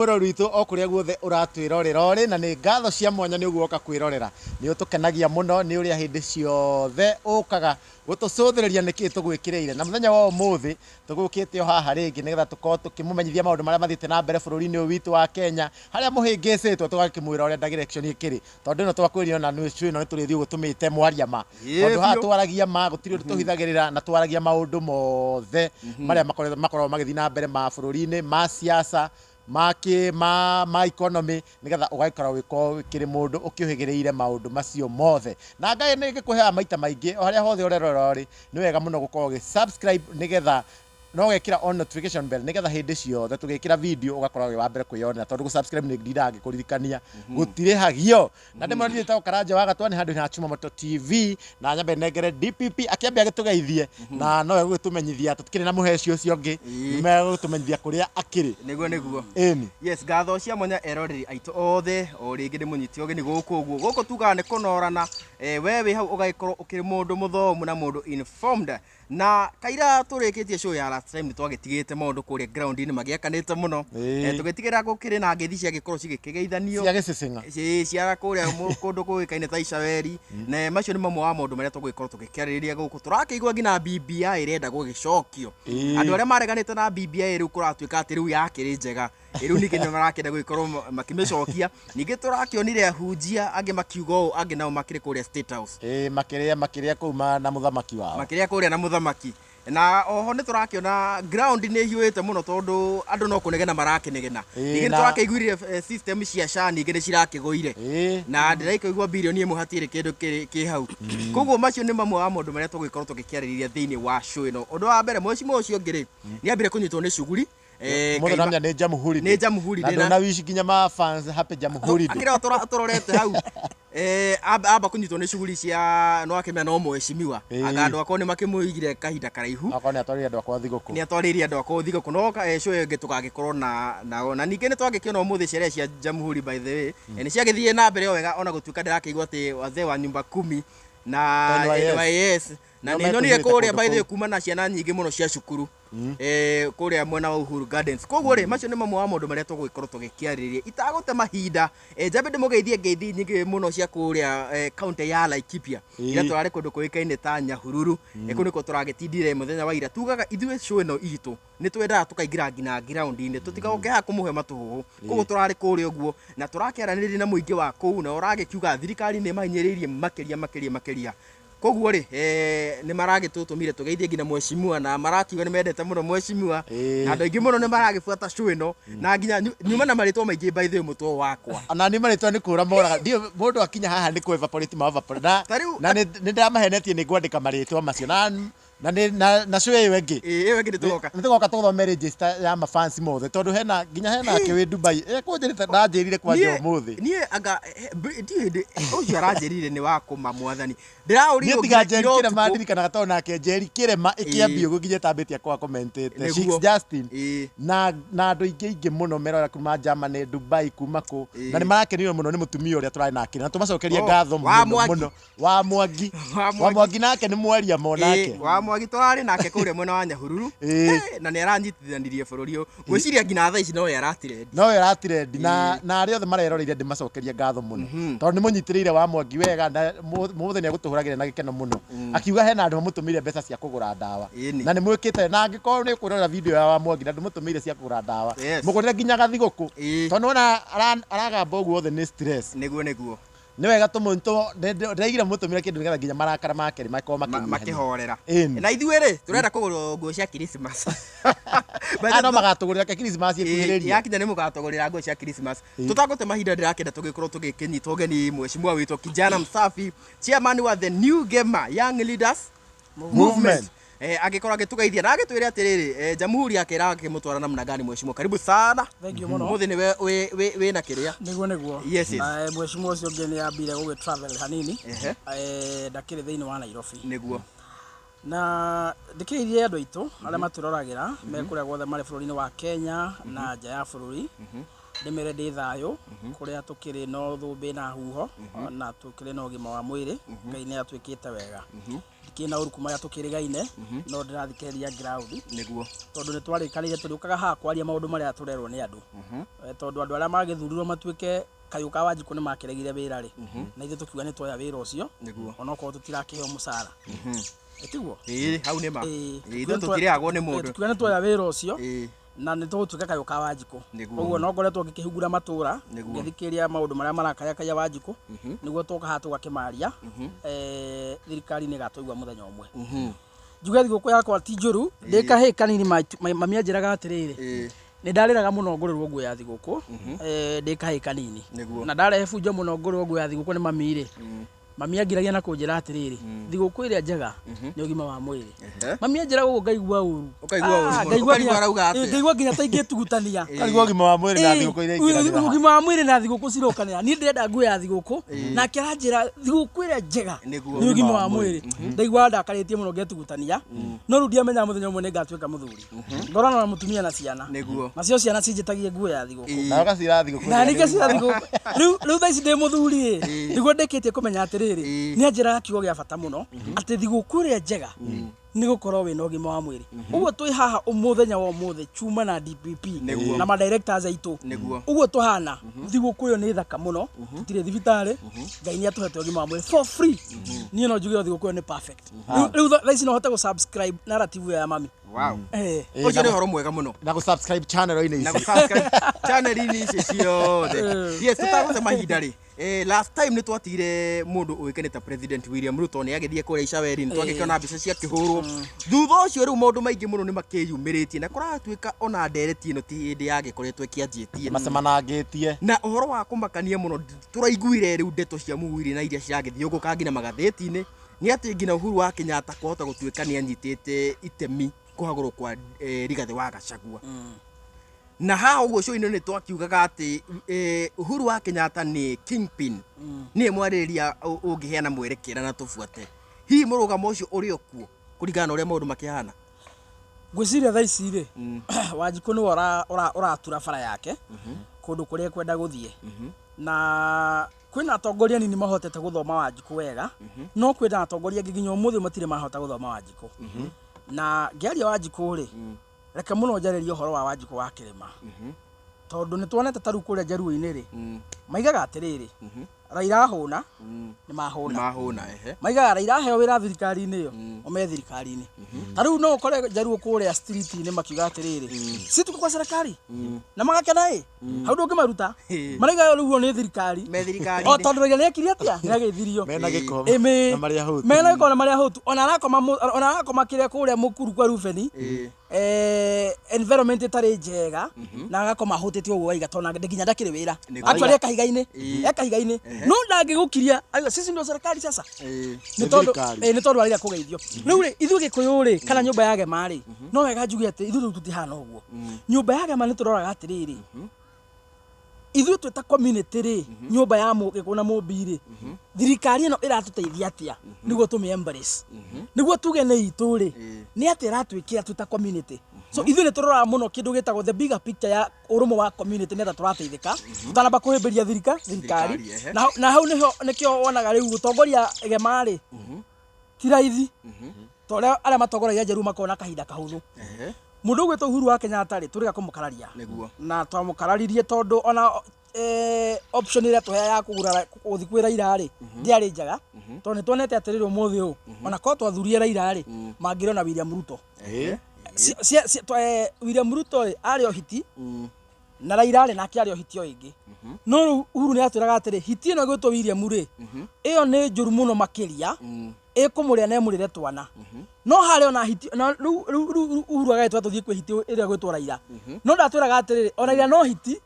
Rũrũ rwitũ o kũrĩa guothe ũratwĩrorera ũrĩ, na nĩ ngatho cia mwanya nĩ ũguo woka kwĩrorera. Nĩ ũtũkenagia mũno nĩ ũrĩa hĩndĩ ciothe ũkaga gũtũcũthĩrĩria nĩkĩ tũgwĩkĩrĩire. Na mũthenya wa ũmũthĩ tũgũkĩte o haha rĩngĩ nĩgetha tũkorwo tũkĩmũmenyithia maũndũ marĩa mathiĩte na mbere bũrũri-inĩ ũyũ witũ wa Kenya, harĩa mũhĩngĩcĩtwo tũgakĩmwĩra ũrĩa direction ĩkĩrĩ. Tondũ ĩno twakwĩrire ona nĩ ĩno nĩ tũrĩthiĩ ũguo tũmĩte mwaria ma. Tondũ haha twaragia ma, gũtirĩ ũndũ tũhithagĩrĩra, na twaragia maũndũ mothe marĩa makoragwo magĩthiĩ na mbere ma bũrũri-inĩ, ma siasa, ma kĩ ma economy, nĩgetha ũgagĩkorwo wĩkorwo ũkĩrĩ mũndũ ũkĩũhĩgĩrĩire maũndũ macio mothe. Na Ngai nĩ ngĩkũheaga maita maingĩ o harĩa hothe ũrerorera ũrĩ, nĩ wega mũno gũkorwo ũgĩ subscribe nĩgetha no ũgekĩra on notification bell nĩgetha hĩndĩ ciothe tũgĩkĩra video ũgakorwo wĩ wa mbere kwĩyonera, tondũ gũ subscribe nĩ ndindaga ngĩkũririkania gũtirĩhagio. Na ndĩmwe niĩ njĩtagwo Karanja wa Gatwa, nĩ handũ ha Chuma Moto TV, na nyambe nengere DPP akĩambia agĩtũgeithie, na nowe gũgĩtũmenyithia tũtikĩrĩ na mũheci ũcio ũngĩ, megũtũmenyithia kũrĩa akĩrĩ. Nĩguo nĩguo. Ĩni. Yes, ngatho cia mwanya eroreri aitũ othe, o rĩngĩ nĩ mũnyiti ũgeni gũkũ ũguo. Gũkũ tugaga nĩ kũnorana, we wĩ hau ũgagĩkorwo ũkĩrĩ mũndũ mũthomu na mũndũ informed. Na kaira tũrĩkĩtie show ya last time nĩ twagĩtigĩte maũndũ kũrĩa ground-inĩ magĩakanĩte mũno. Tũgĩtigĩra gũkĩrĩ na ngeithi ciagĩkorwo cigĩkĩgeithanio. Cia gĩcĩcĩng'a. Ĩĩ, cia kũrĩa kũndũ kũĩkaine ta Icaweri. Na macio nĩ mamwe wa maũndũ marĩa tũgũgĩkorwo tũgĩkĩarĩrĩria gũkũ. Tũrakĩigua nginya BBI ĩrenda gũgĩcokio. Andũ arĩa mareganĩte na BBI rĩu kũratuĩka atĩ rĩu yakĩrĩ njega. Rĩu ningĩ nĩ marakĩenda gũgĩkorwo makĩmĩcokia. Ningĩ tũrakĩonire ahunjia angĩ makiuga ũũ, angĩ nao makĩrĩ kũrĩa State House. Ĩĩ, makĩrĩa kũu na mũthamaki wao. Makĩrĩa kũrĩa na mũthamaki. Na oho nĩ tũrakĩona ground nĩ ĩhiũhĩte mũno tondũ andũ no kũnegena marakĩnegena. Ningĩ nĩ tũrakĩiguire system cia SHA ningĩ nĩ cirakĩgũire. Na ndĩraikĩigua birioni ĩmwe hatirĩ kĩndũ kĩ hau. Koguo macio nĩ mamwe wa maũndũ marĩa tũgũgĩkorwo tũgĩkĩarĩrĩria thĩinĩ wa show ĩno. Ũndũ wa mbere, mwecimwa ũcio ũngĩ rĩ, nĩ ambire kũnyitwo nĩ cuguri. Mũthenya nĩ Jamhuri Day. Nĩ Jamhuri Day. Na ndona wish nginya ma fans happy Jamhuri Day. Akĩrĩa tũrorete hau. Amba kũnyitwo nĩ cuguri cia no akĩmenya no mwecimiwa. Anga andũ akwa nĩ makĩmũigire kahinda karaihu. Akorwo nĩ atwarĩire andũ akwa thigũkũ. Nĩ atwarĩire andũ akwa thigũkũ. No show ĩyo ĩngĩ tũgagĩkorwo nao. Na ningĩ nĩ twagĩkĩona ũmũthĩ sherehe cia Jamhuri by the way. Nĩ ciagĩthiĩ na mbere o wega ona gũtuĩka ndĩrakĩigua atĩ wazee wa nyumba kumi na NYS. Na nĩ nyonire kũrĩa by the way kuma na ciana nyingĩ mũno cia cukuru. Kũrĩa mwena wa Uhuru Gardens. Koguo rĩ, macio nĩ mamwe wa maũndũ marĩa tũgũgĩkorwo tũgĩkĩarĩrĩria. Itagũte mahinda, njambe ndĩmũgeithie ngeithi nyingĩ mũno cia kũrĩa county ya Laikipia. Ira tũrarĩ kũndũ kũĩkaine ta Nyahururu. Kũu nĩkuo tũragĩtindire mũthenya wa ira. Tugaga ithuĩ show ĩno itũ nĩ twendaga tũkaingĩra nginya ground-inĩ, tũtigagoke haha kũmũhe matũhũhũ. Koguo tũrarĩ kũrĩa ũguo na tũrakĩaranĩria na mũingĩ wa kũu, na ũragĩkiuga thirikari nĩ ĩmahinyĩrĩirie makĩria makĩria makĩria. Koguo rĩ, nĩ maragĩtũtũmire tũgeithie nginya mwecimiwa, na marakiuga nĩ mendete mũno mwecimiwa. Na andũ aingĩ mũno nĩ maragĩbuata show ĩno, na nginya nyuma na marĩtwa maingĩ by the way mũtwe wakwa. Ona nĩ marĩtwa nĩ kũra moraga. Ndiũĩ mũndũ akinya haha nĩ kũ evaporate ma evaporate. Na nĩ ndamahenetie nĩ ngwandĩka marĩtwa macio. Na show ĩyo ĩngĩ. Ĩyo ĩngĩ nĩ tũgoka. Nĩ tũgoka tũthome register ya mafans mothe, tondũ nginya hena ake wĩ Dubai. Kũnjĩrĩte, ndanjĩrire kwanja ũmũthĩ. Niĩ anga, ndiũĩ hĩndĩ ũcio aranjĩrire nĩ wa kũma mwathani. Ndĩraũrirwo Niĩ tiga Njeri Kĩrema ndirikanaga tondũ nake Njeri Kĩrema ĩkĩambia ũguo nginya ĩtambĩtie kwa commentĩte. Sheikh Justin. Na andũ aingĩ aingĩ mũno merora kuma Germany, Dubai, kuma kũ. Na nĩ marakenio mũno nĩ mũtumia ũrĩa tũrarĩ nake. Na tũmacokerie ngatho mũno mũno. Wa Mwangi. Wa Mwangi nake nĩ mwaria mo nake. Wa Mwangi tũrarĩ nake kũrĩa mwena wa Nyahururu. Na nĩ aranyitithanirie bũrũri ũyũ. Ngwĩciria nginya thaa ici no we aratirendi. No we aratirendi. Na arĩa othe mareroreire ndĩmacokerie ngatho mũno. Tondũ nĩ mũnyitĩrĩire wa Mwangi wega, na mũthenya nĩ egũtũhũragĩra na gĩkeno mũno. Akiuga hena andũ mamũtũmĩire mbeca cia kũgũra ndawa. Na nĩ mwĩkĩte, na angĩkorwo nĩ ũkwĩrorera video ya wa Mwangi na ndũmũtũmĩire cia kũgũra ndawa. Mũgũrĩre nginya gathigũkũ. Tondũ nĩwona aragamba ũguo othe nĩ stress. Nĩguo nĩguo. Nĩ wega ndĩraigire mũtũmĩre kĩndũ nĩgetha nginya marakara make rĩ makorwo makĩnyihanyihia. Makĩhorera. Na ithuĩ rĩ, tũrenda kũgũrwo nguo cia Christmas. No magatũgũrĩra ke Christmas ĩkuhĩrĩrie. Yakinya nĩ mũgatũgũrĩra nguo cia Christmas. Tũtagũte mahinda ndĩrakĩenda tũgĩkorwo tũgĩkĩnyitwo ũgeni mwecimwa witũ Kijana Msafi, chairman wa the New Gamer Young Leaders Movement. Angĩkorwo agĩtũgeithia na agĩtwĩre atĩrĩrĩ, Jamhuri yake ĩrakĩmũtwara namna gani mwecimwa? Karibu sana. Thank you mũno. Mũthĩ nĩwe wĩna kĩrĩa. Nĩguo nĩguo. Yes, yes. Mwecimwa ũcio ũngĩ nĩ ambire gũgĩ travel hanini. Ndakĩrĩ thĩinĩ wa Nairobi. Nĩguo. Na ndĩkĩgeithie andũ aitũ arĩa matũroragĩra me kũrĩa guothe marĩ bũrũri-inĩ wa Kenya na nja ya bũrũri. Ndĩmere ndĩ thayũ kũrĩa tũkĩrĩ no thũmbĩ na huho na tũkĩrĩ na ũgima wa mwĩrĩ. Ngai nĩ atwĩkĩte wega. Ndikĩrĩ na ũru kuma rĩrĩa tũkĩrĩgaine, no ndĩrathikĩrĩria ground. Nĩguo. Tondũ nĩ twarĩkanĩire tũrĩũkaga haha kwaria maũndũ marĩa tũrerwo nĩ andũ. Tondũ andũ arĩa magĩthurirwo matuĩke kayũ ka Wanjikũ nĩ makĩregire wĩra rĩ, na ithuĩ tũkiuga nĩ tuoya wĩra ũcio, onokorwo tũtirakĩheo mũcara. Tiguo? Ĩĩ, hau nĩ ma. Ithuĩ tũtirĩhagwo nĩ mũndũ. Tukiuga nĩ tuoya wĩra ũcio na nĩ tũgũtuĩka kayũ ka Wanjikũ. Ũguo no ngoretwo ngĩkĩhungura matũra, ngĩthikĩrĩria maũndũ marĩa marakayakaya Wanjikũ, nĩguo twoka haha tũgakĩmaria, thirikari nĩ ĩgatũigua mũthenya ũmwe. Njuge thigũkũ yakwa ti njũru, ndĩ kahĩĩ kanini mami anjĩraga atĩrĩrĩ, nĩ ndarĩraga mũno ngũrĩrwo nguo ya thigũkũ, ndĩ kahĩĩ kanini. Na ndarehe bunjo mũno ngũrĩrwo nguo ya thigũkũ nĩ mami rĩ, mami angiragia na kũnjĩra atĩrĩrĩ, thigũkũ ĩrĩa njega nĩ ũgima wa mwĩrĩ. Mami anjĩra ũguo ngaigua ũru. Ũkaigua ũru mũno. Ũkaigua arauga atĩa? Ngaigua nginya ta ingĩtugutania. Ũkaigua ũgima wa mwĩrĩ na thigũkũ iria ingĩranĩra. Ũgima wa mwĩrĩ na thigũkũ cirokanĩra. Niĩ ndĩrenda nguo ya thigũkũ, nake aranjĩra thigũkũ ĩrĩa njega nĩ ũgima wa mwĩrĩ. Ndaigua ndakarĩtie mũno ngetugutania, no rĩu ndiamenyaga mũthenya ũmwe nĩ ngatuĩka mũthuri. Ngorana na mũtumia na ciana. Nacio ciana cinjĩtagie nguo ya thigũkũ. Na ũgacira thigũkũ. Na ningĩ cira thigũkũ. Rĩu thaa ici ndĩ mũthuri ĩ, nĩguo ndĩkĩtie kũmenya atĩrĩrĩ, nĩ anjĩraga kiugo gĩa bata mũno, atĩ thigũkũ ĩrĩa njega nĩ gũkorwo wĩna ũgima wa mwĩrĩ. Ũguo twĩ haha mũthenya wa ũmũthĩ chuma na DPP na ma directors aitũ. Ũguo tũhana thigũkũ ĩyo nĩ thaka mũno, tũtirĩ thibitarĩ, Ngai nĩ atũhete ũgima wa mwĩrĩ for free. Niĩ no njuge thigũkũ ĩyo nĩ perfect. Rĩu thaa ici no hote gũ-subscribe narrative ĩyo ya mami. Wow. Ũcio nĩ ũhoro mwega mũno. Na gũ-subscribe channel-inĩ ici. Na gũ-subscribe channel-inĩ ici ciothe. Yes, tũtagũte mahinda rĩ. Last time nĩ twatigire mũndũ ũĩkaine ta President William Ruto nĩ agĩthiĩ kũrĩa Icaweri, nĩ twagĩkĩona mbica ciakĩhũrwo. Thutha ũcio rĩu maũndũ maingĩ mũno nĩ makĩyumĩrĩtie na kũratuĩka ona ndereti ĩno ti hĩndĩ yagĩkoretwo ĩkĩanjĩtie. Macemanangĩtie. Na ũhoro wa kũmakania mũno tũraiguire rĩu ndeto cia mũhuhu na iria ciragĩthiũngũka nginya magathĩti-inĩ nĩ atĩ nginya Uhuru wa Kenyatta kwahota gũtuĩka nĩ anyitĩte itemi kũhagũrwo kwa Rigathĩ wa Gachagua. Na haha ũguo cũinĩ nĩ twakiugaga atĩ Uhuru wa Kenyatta nĩ kingpin, nĩye mwarĩrĩria ũngĩheana mwerekera na tũbuate. Hihi mũrũgamo ũcio ũrĩ o kuo kũringana na ũrĩa maũndũ makĩhana? Ngwĩciria thaa ici rĩ, Wanjikũ nĩwe ũratura bara yake kũndũ kũrĩa ekwenda gũthiĩ. Na kwĩna atongoria anini mahotete gũthoma Wanjikũ wega, no kwĩna atongoria angĩ nginya ũmũthĩ matirĩ mahota gũthoma Wanjikũ. Na ngĩaria Wanjikũ rĩ, reke mũno njarĩrie ũhoro wa Wanjikũ wa Kĩrĩma. Tondũ nĩ tuonete ta rĩu kũrĩa Njaruo-inĩ rĩ, maigaga atĩrĩrĩ, Raila ahũna, nĩ mahũna. Nĩ mahũna, ehe. Maigaga Raila aheo wĩra thirikari-inĩ ĩyo, o me thirikari-inĩ. Ta rĩu no ũkore Njaruo kũrĩa street-inĩ makiuga atĩrĩrĩ, si tuko kwa serikali? Na magakena ĩ, hau ndũngĩmaruta. Maraiga rĩu nĩ thirikari. Me thirikari-inĩ. O tondũ Raila nĩekire atĩa? Nĩageithirio. Mena gĩko na marĩa ahũtu. Mena gĩko na marĩa ahũtu. Ona arakoma kĩrĩa kũrĩa Mũkuru kwa Rubeni. Environment ĩtarĩ njega, na agakoma ahũtĩte ũguo waiga tondũ nginya ndakĩrĩ wĩra. Actually ekahiga-inĩ. Ekahiga-inĩ. No ndangĩgũkiria. Aiga, sisi ndio serikali sasa. Nĩ tondũ arĩa kũgeithio. Rĩu rĩ, ithuĩ Gĩkũyũ rĩ, kana nyũmba ya Gema rĩ, no wega njuge atĩ ithuĩ rĩu tũtihana ũguo. Nyũmba ya Gema nĩ tũroraga atĩrĩrĩ, ithuĩ twĩ ta community rĩ, nyũmba ya Gĩkũyũ na Mũmbi rĩ, thirikari ĩno ĩratũteithia atĩa nĩguo tũmĩ embrace, nĩguo tuge nĩ itũ rĩ, nĩ atĩa ĩratwĩkĩra twĩ ta community. So ithuĩ nĩ tũroraga mũno kĩndũ gĩtagwo the bigger picture ya ũrũmwe wa community nĩ atĩa tũrateithĩka, tũtanamba kũhĩmbĩria thirikari. Na hau nĩho nĩkĩo wonaga rĩu gũtongoria Gema rĩ, ti raithi. Ta ũrĩa arĩa matongoragia Njaruo makoragwo na kahinda kahũthũ. Mũndũ ũgwĩtwo Uhuru wa Kenyatta rĩ, tũrĩga kũmũkararia. Na twamũkararirie tondũ ona option ĩrĩa tũheaga ya kũgũra gũthiĩ kwĩ Raila rĩ, ndĩarĩ njega. Tondũ nĩ tuonete atĩrĩrĩ ũmũthĩ ũyũ, ona korwo twathurire Raila rĩ, mangĩrona William Ruto. William Ruto rĩ, arĩ o hiti, na Raila rĩ, nake arĩ o hiti o ĩngĩ. No rĩu Uhuru nĩ atwĩraga atĩrĩ, hiti ĩno ĩgwĩtwo William rĩ, ĩyo nĩ njũru mũno makĩria, ĩkũmũrĩa na ĩmũrĩre twana. No harĩ ona hiti, na rĩu, rĩu, rĩu Uhuru agagĩtwĩra tũthiĩ kwĩ hiti ĩrĩa ĩgwĩtwo Raila. No ndatwĩraga atĩrĩrĩ, ona Raila no hiti,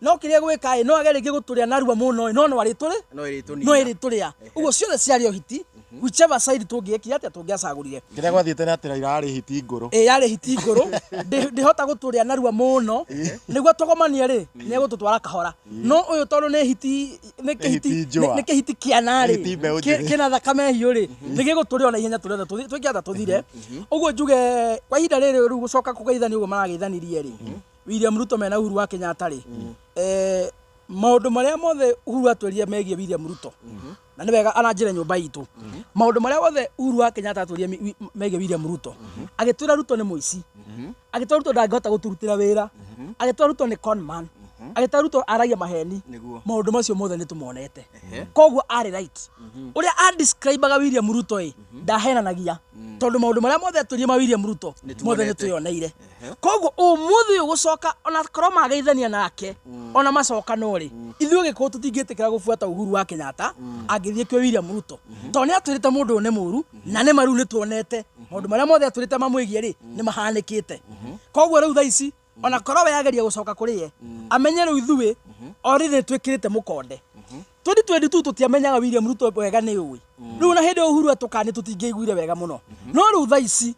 no kĩrĩa gwĩka ĩ, no age rĩngĩ gũtũrĩa narua mũno ĩ, no no arĩtũrĩ? No ĩrĩtũnina. No ĩrĩtũrĩa. Ũguo ciothe ciarĩ o hiti, whichever side tũngĩekire atĩa tũngĩacagũrire. Kĩrĩa gwathiĩte nĩ atĩ Raila arĩ hiti ngũrũ. Ĩ, yarĩ hiti ngũrũ. Ndĩhota gũtũrĩa narua mũno. Nĩguo tũgomanie rĩ, nĩ egũtũtwara kahora. No ũyũ tondũ nĩ hiti, nĩ kĩhiti, Nĩ hiti njũa. nĩ kĩhiti kĩana rĩ, Nĩ hiti mbeũ njĩthĩ. kĩna thakame hiũ rĩ, nĩ gĩgũtũrĩa ona ihenya tũrĩ othe twĩke atĩa tũthire. Ũguo njuge kwa ihinda rĩrĩ rĩu gũcoka kũgeithania ũguo marageithanirie rĩ, William Ruto mena Uhuru wa Kenyatta rĩ, Maũndũ marĩa mothe Uhuru atwĩrire megiĩ William Ruto, na nĩ wega ananjĩre nyũmba itũ, maũndũ marĩa mothe Uhuru wa Kenyatta atwĩrire megiĩ William Ruto, agĩtwĩra Ruto nĩ mũici, agĩtwĩra Ruto ndangĩhota gũtũrutĩra wĩra, agĩtwĩra Ruto nĩ conman, agĩtwĩra Ruto aragia maheni. Maũndũ macio mothe nĩ tũmonete. Koguo arĩ right ũrĩa adescribaga William Ruto ĩ ndahenanagia, tondũ maũndũ marĩa mothe atwĩrire ma William Ruto mothe nĩ twĩyoneire. Koguo ũmũthĩ ũyũ gũcoka, ona korwo mageithania nake, ona macoka, no rĩ, ithuĩ Gĩkũyũ tũtingĩtĩkĩra gũbuata Uhuru wa Kenyatta angĩthiĩ kwĩ William Ruto, tondũ nĩ atwĩrĩte mũndũ ũyũ nĩ mũru, na nĩ ma rĩu nĩ tuonete maũndũ marĩa mothe atwĩrĩte mamwĩgiĩ rĩ nĩ mahanĩkĩte. Koguo rĩu thaa ici, ona korwo we ageria gũcoka kũrĩ ye, amenye rĩu ithuĩ already nĩ twĩkĩrĩte mũkonde. 2022 tũtiamenyaga William Ruto wega, nĩ ũĩ rĩu na hĩndĩ ĩyo Uhuru atũkanie tũtingĩaiguire wega mũno, no rĩu thaa ici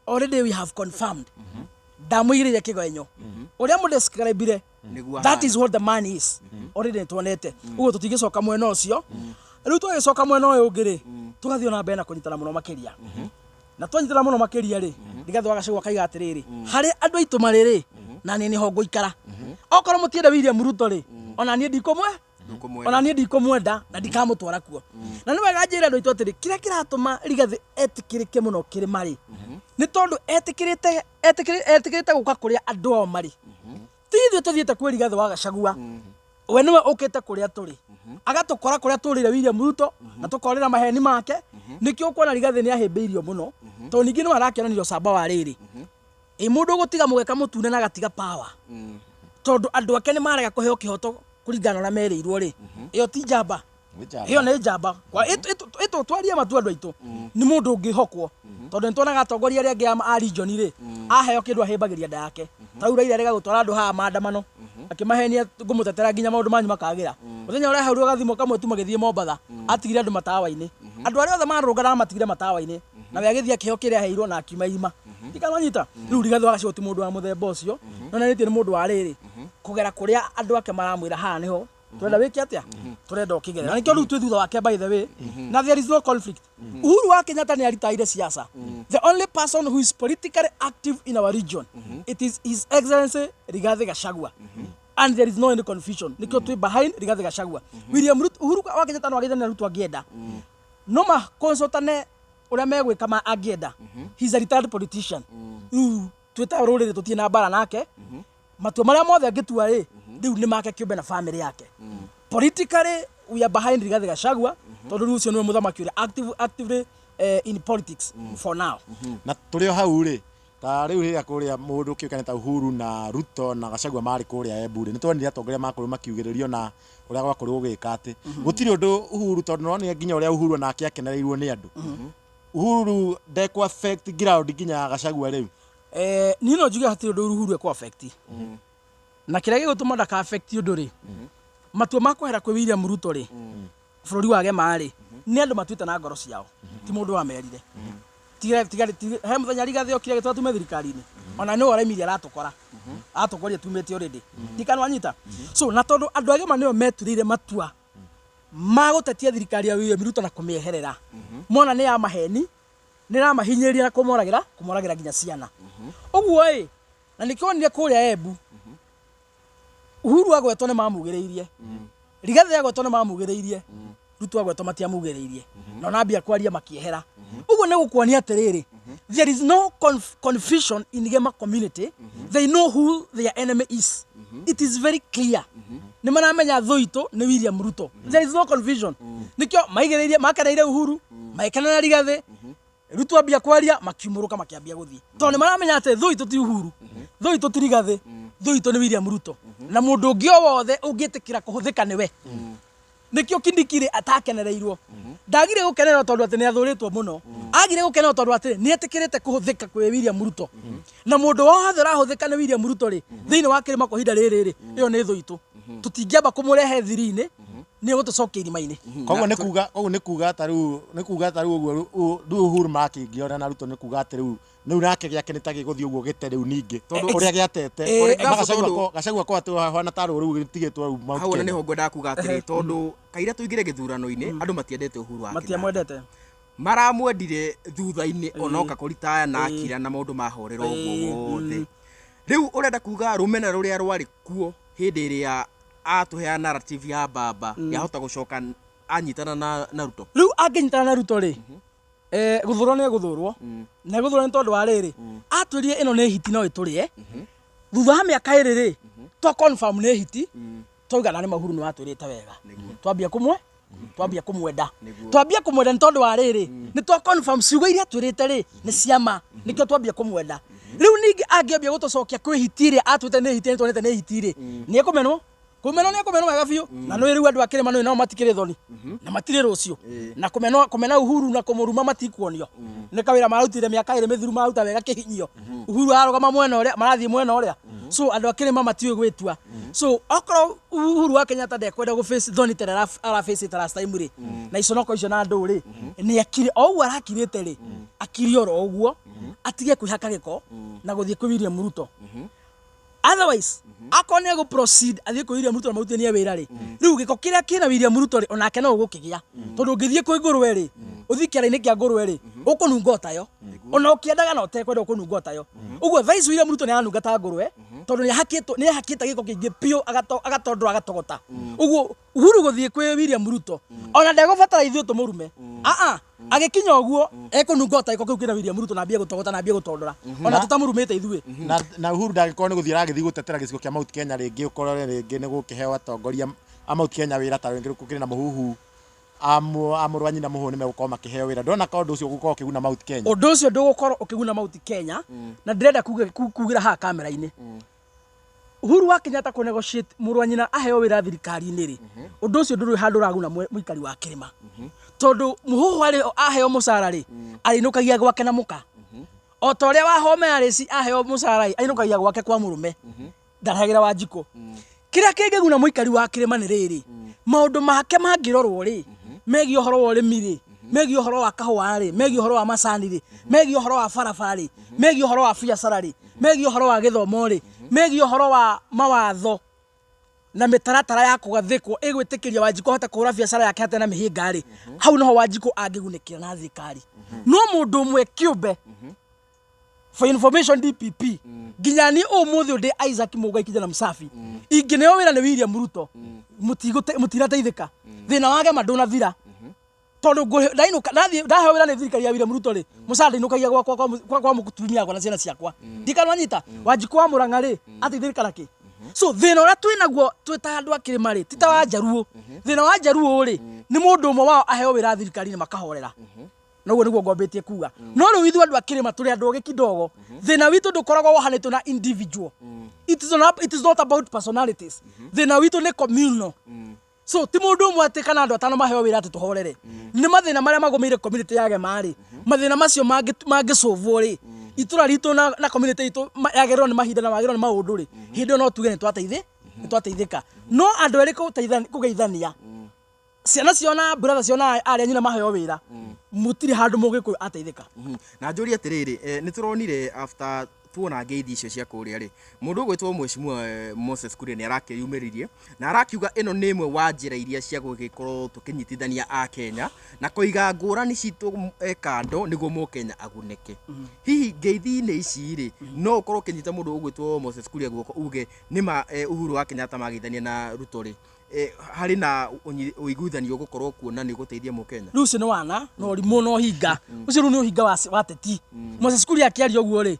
already we have confirmed ndamũigĩrĩire kĩgenyo ũrĩa mũdescribire. Nĩguo. That is what the man is. Already nĩtuonete ũguo, tũtingĩcoka mwena ũcio. Rĩu twagĩcoka mwena ũyũ ũngĩ rĩ, tũgathiĩ ona mbere na kũnyitana mũno makĩria, na twanyitana mũno makĩria rĩ, Rigathĩ wa Gachagua akaiga atĩrĩrĩ, harĩa andũ aitũ marĩ rĩ, na niĩ nĩho ngũikara. Okorwo mũtienda William Ruto rĩ, ona niĩ ndikũmwe ona niĩ ndikũmwenda na ndikamũtwara kuo. Na nĩ wega njĩre andũ aitũ atĩrĩ, kĩrĩa kĩratũma Rigathĩ etĩkĩrĩke mũno kĩrĩma rĩ, nĩ tondũ etĩkĩrĩte etĩkĩrĩte gũka kũrĩa andũ ao marĩ. Ti ithuĩ tũthiĩte kwĩ Rigathĩ wa Gachagua, we nĩwe ũkĩte kũrĩa tũrĩ, agatũkora kũrĩa tũrĩire William Ruto na tũkorĩra maheni make. Nĩkĩo ũkuona Rigathĩ nĩ ahĩmbĩirio mũno, tondũ ningĩ nĩwe arakĩonanirio ũcamba wa rĩrĩ ĩ mũndũ ũgũtiga mũgeka mũtune na agatiga power, tondũ andũ ake nĩ marega kũheo kĩhoto kũringana na ũrĩa merĩirwo rĩ, ĩyo ti njamba? Ĩyo nĩ njamba. Ĩtũ twarie matu andũ aitũ, nĩ mũndũ ũngĩhokwo, tondũ nĩ tuonaga atongoria arĩa angĩ a region rĩ, aheo kĩndũ ahĩmbagĩria nda yake. Ta rĩu Raila arega gũtwara andũ haha maandamano, akĩmahenia ngũmũtetera nginya maũndũ manyu makagĩra. Mũthenya ũrĩa aheirwo gathimo kamwe tu magĩthiĩ Mombatha, atigire andũ matawa-inĩ, andũ arĩa othe marũrũnganaga matigire matawa-inĩ, na we agĩthiĩ akĩheo kĩrĩa aheirwo na akiuma irima. Ndikananyita rĩu Rigathĩ wa Gachagua ti mũndũ wa mũthemba ũcio, no nĩ mũndũ wa rĩrĩ kũgera kũrĩa andũ ake maramwĩra haha nĩho turenda wĩke atĩa, turenda ũkĩgerera, na nĩkĩo rĩu twĩ thutha wake. By the way, na there is no conflict. Uhuru wa Kenyatta nĩ aritaire siasa. The only person who is politically active in our region, it is His Excellency Rigathi Gachagua, and there is no any confusion. Nĩkĩo twĩ behind Rigathi Gachagua. William Ruto, Uhuru wa Kenyatta no agĩthane na Ruto angĩenda, no makonsultane ũrĩa megwĩka ma angĩenda. He's a retired politician. Rĩu twĩta rũrĩrĩ tũtirĩ na mbara nake. Matua marĩa mothe angĩtua rĩ, rĩu nĩ make kĩũmbe na family yake. Politically we are behind Rigathi Gachagua, tondũ rĩu ũcio nĩwe mũthamaki ũrĩa actively in politics for now. Na tũrĩ o hau rĩ, ta rĩu rĩrĩa kũrĩa mũndũ kĩũkane ta Uhuru na Ruto na Gachagua marĩ kũrĩa Embu rĩ, nĩ tuonire atongoria makorirwo makiugĩrĩrio na ũrĩa gwakorirwo gũgĩka atĩ gũtirĩ ũndũ Uhuru, tondũ nĩwonire nginya ũrĩa Uhuru onake akenereirwo nĩ andũ. Uhuru ndekũ affect ground nginya Gachagua rĩu? Niĩ no njuge hatirĩ ũndũ Uhuru ekũ affect, na kĩrĩa gĩgũtũma ndaka affect ũndũ rĩ, matua ma kwehera kwĩ William Ruto rĩ, bũrũri wa gema rĩ, nĩ andũ matuĩte na ngoro ciao, ti mũndũ wamerire. Tiga he mũthenya Rigathĩ okire agĩtwara tume thirikari-inĩ, ona nĩwe ũraimirie aratũkora atũkoria tumĩte already, ndikanwanyita. So na tondũ andũ agima nĩo meturĩire matua ma gũtetia thirikari ya William Ruto na kũmĩeherera, mona nĩ ya maheni, nĩ ramahinyĩrĩria na kũmoragĩra nginya ciana ũguo ĩ. Na nĩkĩo wonire kũrĩa Embu Uhuru agwetwo nĩ mamugĩrĩirie, Rigathĩ agwetwo nĩ mamugĩrĩirie, Ruto agwetwo matiamugĩrĩirie, na ona ambia kwaria makĩehera. Ũguo nĩ gũkuonia atĩrĩrĩ, there is no confusion in Gema community. They know who their enemy is. It is very clear, nĩ maramenya thũ itũ nĩ William Ruto. There is no confusion. Nĩkĩo maigĩrĩirie, makeneire Uhuru, magĩkenera Rigathĩ. Ruto ambia kwaria makiumũrũka, makĩambia gũthiĩ, tondũ nĩ maramenya atĩ thũ itũ ti Uhuru, thũ itũ ti Rigathĩ, thũ itũ nĩ William Ruto na mũndũ ũngĩ o wothe ũngĩtĩkĩra kũhũthĩka nĩwe. Nĩkĩo Kindiki rĩ atakenereirwo, ndagire gũkenerwo tondũ atĩ nĩ athũrĩtwo mũno, agire gũkenerwo tondũ atĩ nĩ etĩkĩrĩte kũhũthĩka kwĩ William Ruto, na mũndũ wothe ũrahũthĩka nĩ William Ruto rĩ, thĩinĩ wa kĩrĩma kwa ihinda rĩrĩ rĩ, ĩyo nĩ thũ itũ. Tũtingĩamba kũmũrehe thiri-inĩ, nĩ gũtũcokia irima-inĩ. Koguo nĩ kuga ta rĩu, nĩ kuga ta rĩu ũguo rĩu Uhuru makĩngĩona na Ruto, nĩ kuga atĩ rĩu nake gĩake nĩ ta gĩgũthiĩ ũguo gĩte rĩu ningĩ ũrĩa gĩatete. For example, Gachagua ko atĩ hahana tarũ rĩu gĩtigĩtwo rĩu Mount hau ona Kenya. nĩho ngwendaga kuga atĩrĩ, tondũ kaira tũingĩre gĩthurano-inĩ andũ matiendete Uhuru wa Kenyatta. Matiamwendete. Maramwendire thutha-inĩ onoka kũritaya na akira na maũndũ mahorera ũguo wothe. Rĩu ũrenda kuga rũmena rũrĩa rwarĩ kuo hĩndĩ ĩrĩa Atũhea narrative ya baba yahota gũcoka anyitana na Ruto. Rĩu angĩnyitana na Ruto rĩ, gũthũrwo nĩ egũthũrwo, na egũthũrwo nĩ tondũ wa rĩrĩ, atwĩrire ĩno nĩ hiti no ĩtũrĩe. Thutha wa mĩaka 2 rĩ, twa confirm nĩ hiti, twauga na nĩ ma Uhuru nĩ watwĩrĩte wega, twambia kũmwe twambia kũmwenda. Twambia kũmwenda nĩ tondũ wa rĩrĩ, nĩ twa confirm ciugo iria atwĩrĩte rĩ nĩ ciama, nĩkĩo twambia kũmwenda. Rĩu ningĩ angĩambia gũtũcokia kwĩ hiti ĩrĩa atwĩte nĩ hiti, nĩ tuonete nĩ hiti rĩ, nĩ ekũmenwo. Kũmenwo nĩ ekũmenwo wega biũ. Na nĩ rĩu andũ a kĩrĩma nĩ nao matikĩrĩ thoni na matirĩ rũciũ, na kũmenwo kũmena Uhuru na kũmũruma matikuonio nĩ kawĩra marutire mĩaka 2 mĩthiru, maruta wega kĩhinyio. Uhuru ararũgama mwena ũrĩa, marathiĩ mwena ũrĩa. So andũ a kĩrĩma matiũĩ gwĩtua. So okorwo Uhuru wa Kenyatta ndekwenda gũ face thoni ta ĩrĩa araface last time rĩ, na iconoko icio na andũ rĩ, nĩ akire o ũguo arakirĩte rĩ, akire oro ũguo, atige kwĩhaka gĩko na gũthiĩ kwĩ William Ruto. Otherwise akorwo nĩ egũ proceed athiĩ kwĩ William Ruto na marutithanie wĩra rĩ, rĩu gĩko kĩrĩa kĩna William Ruto rĩ, onake no ũgũkĩgĩa, tondũ ũngĩthiĩ kwĩ ngũrwe rĩ, ũthiĩ kĩara-inĩ kĩa ngũrwe rĩ, ũkũnunga o tayo, ona ũkĩendaga na ũtekwenda ũkũnunga o tayo. Ũguo thaa ici William Ruto nĩ aranunga ta ngũrwe, tondũ nĩ ahakĩte gĩko kĩingĩ biũ, agatondora, agatogota. Ũguo Uhuru gũthiĩ kwĩ William Ruto, ona ndegũbatara ithuĩ tũmũrume, aa agĩkinya ũguo ekũnunga o ta gĩko kĩu kĩna William Ruto, na ambie gũtogota na ambie gũtondora, ona tũtamũrumĩte ithuĩ. Na Uhuru ndangĩkorwo nĩ gũthiĩ aragĩthiĩ gũtetera gĩcigo kĩa Mount Kenya rĩngĩ, ũkorore rĩngĩ nĩ gũkĩheo atongoria a Mount Kenya wĩra, ta rĩngĩ gũkĩrĩ na mũhuhu a mũrũ wa nyina mũhũ nĩ megũkorwo makĩheo wĩra. Ndona ka ũndũ ũcio ũgũkorwo ũkĩguna Mount Kenya. Ũndũ ũcio ndũgũkorwo ũkĩguna Mount Kenya, na ndĩrenda kugĩra haha kamera-inĩ, Uhuru wa Kenyatta kũ negotiate mũrũ wa nyina aheo wĩra thirikari-inĩ rĩ, ũndũ ũcio ndũrĩ handũ ũraguna mũikari wa kĩrĩma, tondũ mũhũhũ arĩ aheo mũcara rĩ, arĩinũkagia gwake na mũka, o ta ũrĩa Wahome arĩci aheo mũcara rĩ, ainũkagia gwake kwa mũrũme, ndarehagĩra Wanjikũ. Kĩrĩa kĩngĩguna mũikari wa kĩrĩma nĩ rĩrĩ, maũndũ make mangĩrorwo rĩ, megiĩ ũhoro wa ũrĩmi rĩ, megiĩ ũhoro wa kahũa rĩ, megiĩ ũhoro wa macani rĩ, megiĩ ũhoro wa barabara rĩ, megiĩ ũhoro wa biacara rĩ, megiĩ ũhoro wa gĩthomo rĩ, megiĩ ũhoro wa mawatho na mĩtaratara ya kũgathĩkwo ĩgwĩtĩkĩria Wanjikũ ahote kũhũra biacara yake hatarĩ na mĩhĩnga rĩ, hau noho Wanjikũ angĩgunĩkĩra na thirikari. No mũndũ ũmwe kĩũmbe, for information DPP, nginya niĩ ũmũthĩ ũndĩ Isaac Mũngai kijana msafi, ingĩneo wĩra nĩ William Ruto, mũtinateithĩka. Thĩna wa gema ndũnathira, tondũ ndainũka ndathiĩ ndaheo wĩra nĩ thirikari ya William Ruto rĩ, mũcara ndinũkagia gwakwa kwa mũtumia wakwa na ciana ciakwa. Ndikanwanyita Wanjikũ wa Mũrang'a rĩ, ateithĩrĩka nakĩ? So thĩna ũrĩa twĩ naguo twĩ ta andũ a kĩrĩma rĩ, ti ta wa Njaruo. Thĩna wa Njaruo rĩ, nĩ mũndũ ũmwe wao aheo wĩra thirikari-inĩ makahorera, noguo nĩguo ngwambĩtie kuga. No rĩu ithuĩ andũ a kĩrĩma tũrĩ andũ ogĩ kidogo. Thĩna witũ ndũkoragwo wohanĩtio na individual. It is not about personalities. Thĩna witũ nĩ communal. So ti mũndũ ũmwe atĩ kana andũ atano maheo wĩra atĩ tũhorere. Nĩ mathĩna marĩa magũmĩire community ya Gema rĩ, mathĩna macio mangĩcũvwo rĩ, itũra ritũ na community itũ yagĩrĩrwo nĩ mahinda na wagĩrĩrwo nĩ maũndũ rĩ, hĩndĩ ĩyo no tuge nĩ twateithĩka. No andũ erĩ kũgeithania ciana ciao na brother ciao na arĩa nyina maheo wĩra, mũtirĩ handũ mũgĩkũyũ ateithĩka. Na njũrie atĩrĩrĩ, nĩ tũronire after tuona ngeithi icio cia kũrĩa rĩ, mũndũ ũgwĩtwo mheshimiwa Moses Kuria nĩ arakĩyumĩririe na arakiuga ĩno nĩ ĩmwe wa njĩra iria cia gũgĩkorwo tũkĩnyitithania a Kenya na kũiga ngũrani citũ kando nĩguo mũkenya agunĩke. Hihi ngeithi-inĩ ici rĩ, no ũkorwo ũkĩnyita mũndũ ũgwĩtwo Moses Kuria guoko uge nĩma Uhuru wa Kenyatta mageithania na Ruto rĩ, harĩ na ũiguithanio ũgũkorwo kuona nĩ ũgũteithia mũkenya? Rĩu ũcio nĩ wana na ũrimũ na ũhinga. Ũcio rĩu nĩ ũhinga wa teti. Moses Kuria akĩaria ũguo rĩ,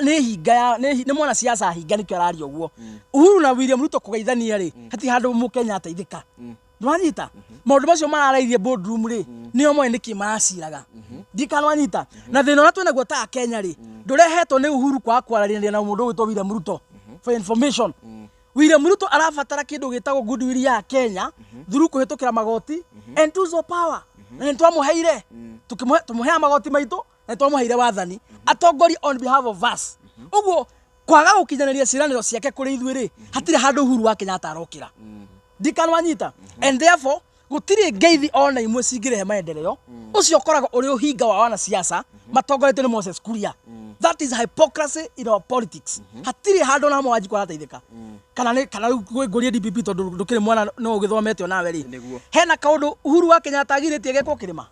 nĩ hinga ya nĩ mwanasiasa hinga, nĩkĩo araria ũguo. Uhuru na William Ruto kũgeithania rĩ, hatirĩ handũ mũkenya ateithĩka. Nĩwanyita maũndũ macio mararairie boardroom rĩ, nĩo moĩ nĩkĩ maraciraga. Ndikanwanyita na thĩna ũrĩa twĩnaguo ta Kenya rĩ, ndũrehetwo nĩ Uhuru kwaga kwaranĩria na mũndũ ũgwĩtwo William Ruto. For information, William Ruto arabatara kĩndũ gĩtagwo goodwill ya Kenya through kũhĩtũkĩra magoti and tools of power, na nĩ twamũheire, tukĩmũhe tũmũheaga magoti maitũ, na nĩ twamũheire wathani atongorie on behalf of us. Ũguo kwaga gũkinyanĩria ciĩranĩro ciake kũrĩ ithuĩ rĩ, hatirĩ handũ Uhuru wa Kenyatta arokĩra. Ndikanwanyita, and therefore gũtirĩ ngeithi ona imwe cingĩrehe maendeleo. Ũcio ũkoragwo ũrĩ ũhinga wa wanasiasa matongoretio nĩ Moses Kuria. That is hypocrisy in our politics. Hatirĩ handũ ona hamwe Wanjikũ arateithĩka. Kana nĩ kana rĩu ngũrie DPP, tondũ ndũkĩrĩ mwana no ũgĩthomete onawe rĩ, Nĩguo. hena kaũndũ Uhuru wa Kenyatta agirĩtie gekwo kĩrĩma?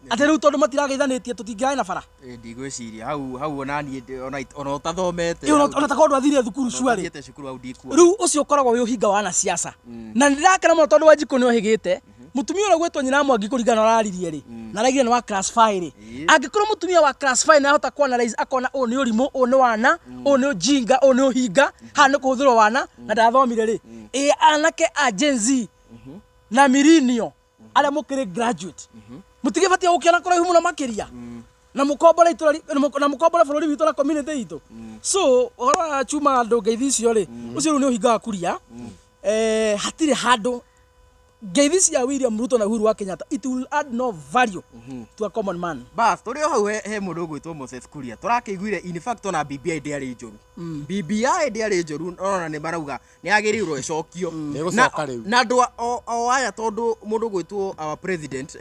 Atĩ rĩu tondũ matirageithanĩtie tũtingĩraĩ na bara. Ndigwĩciria hau hau ona niĩ ona ũtathomete. Ona ta korwo ndwathire thukuru cuarĩ. Ũtathiĩte cukuru hau ndikuona. Rĩu ũcio ũkoragwo wĩ ũhinga wa anasiasa. Na nĩndĩrakena mũno tondũ Wanjikũ nĩ ohĩgĩte. Mũtumia ũrĩa ũgwĩtwo nyina Mwangi kũringana na ũraririe rĩ, na araigire nĩ wa class 5 rĩ. Angĩkorwo mũtumia wa class 5 nĩ ahota kũ-analyze akona ũyũ nĩ ũrimũ, ũyũ nĩ wana, ũyũ nĩ ũjinga, ũyũ nĩ ũhinga, haha nĩ kũhũthĩrwo wana, na ndathomire rĩ. Ĩ anake a Gen Z na millennial arĩa mũkĩrĩ graduate, mũtigĩbatiĩ gũkĩona kũraihu mũno makĩria na mũkombore itũra na mũkombore bũrũri witũ na community itũ. So ũhoro wa chuma andũ ngeithi icio rĩ, ũcio rĩu nĩ ũhinga wa kuria. Hatirĩ handũ ngeithi cia William Ruto na Uhuru wa Kenyatta, it will add no value to a common man. Bas tũrĩ o hau he mũndũ ũgwĩtwo Moses Kuria tũrakĩiguire, in fact ona BBI ndĩarĩ njũru, BBI ndĩarĩ njũru, ona nĩ marauga nĩ yagĩrĩirwo ĩcokio. Nĩĩgũcoka rĩu. Na andũ o aya, tondũ mũndũ ũgwĩtwo our president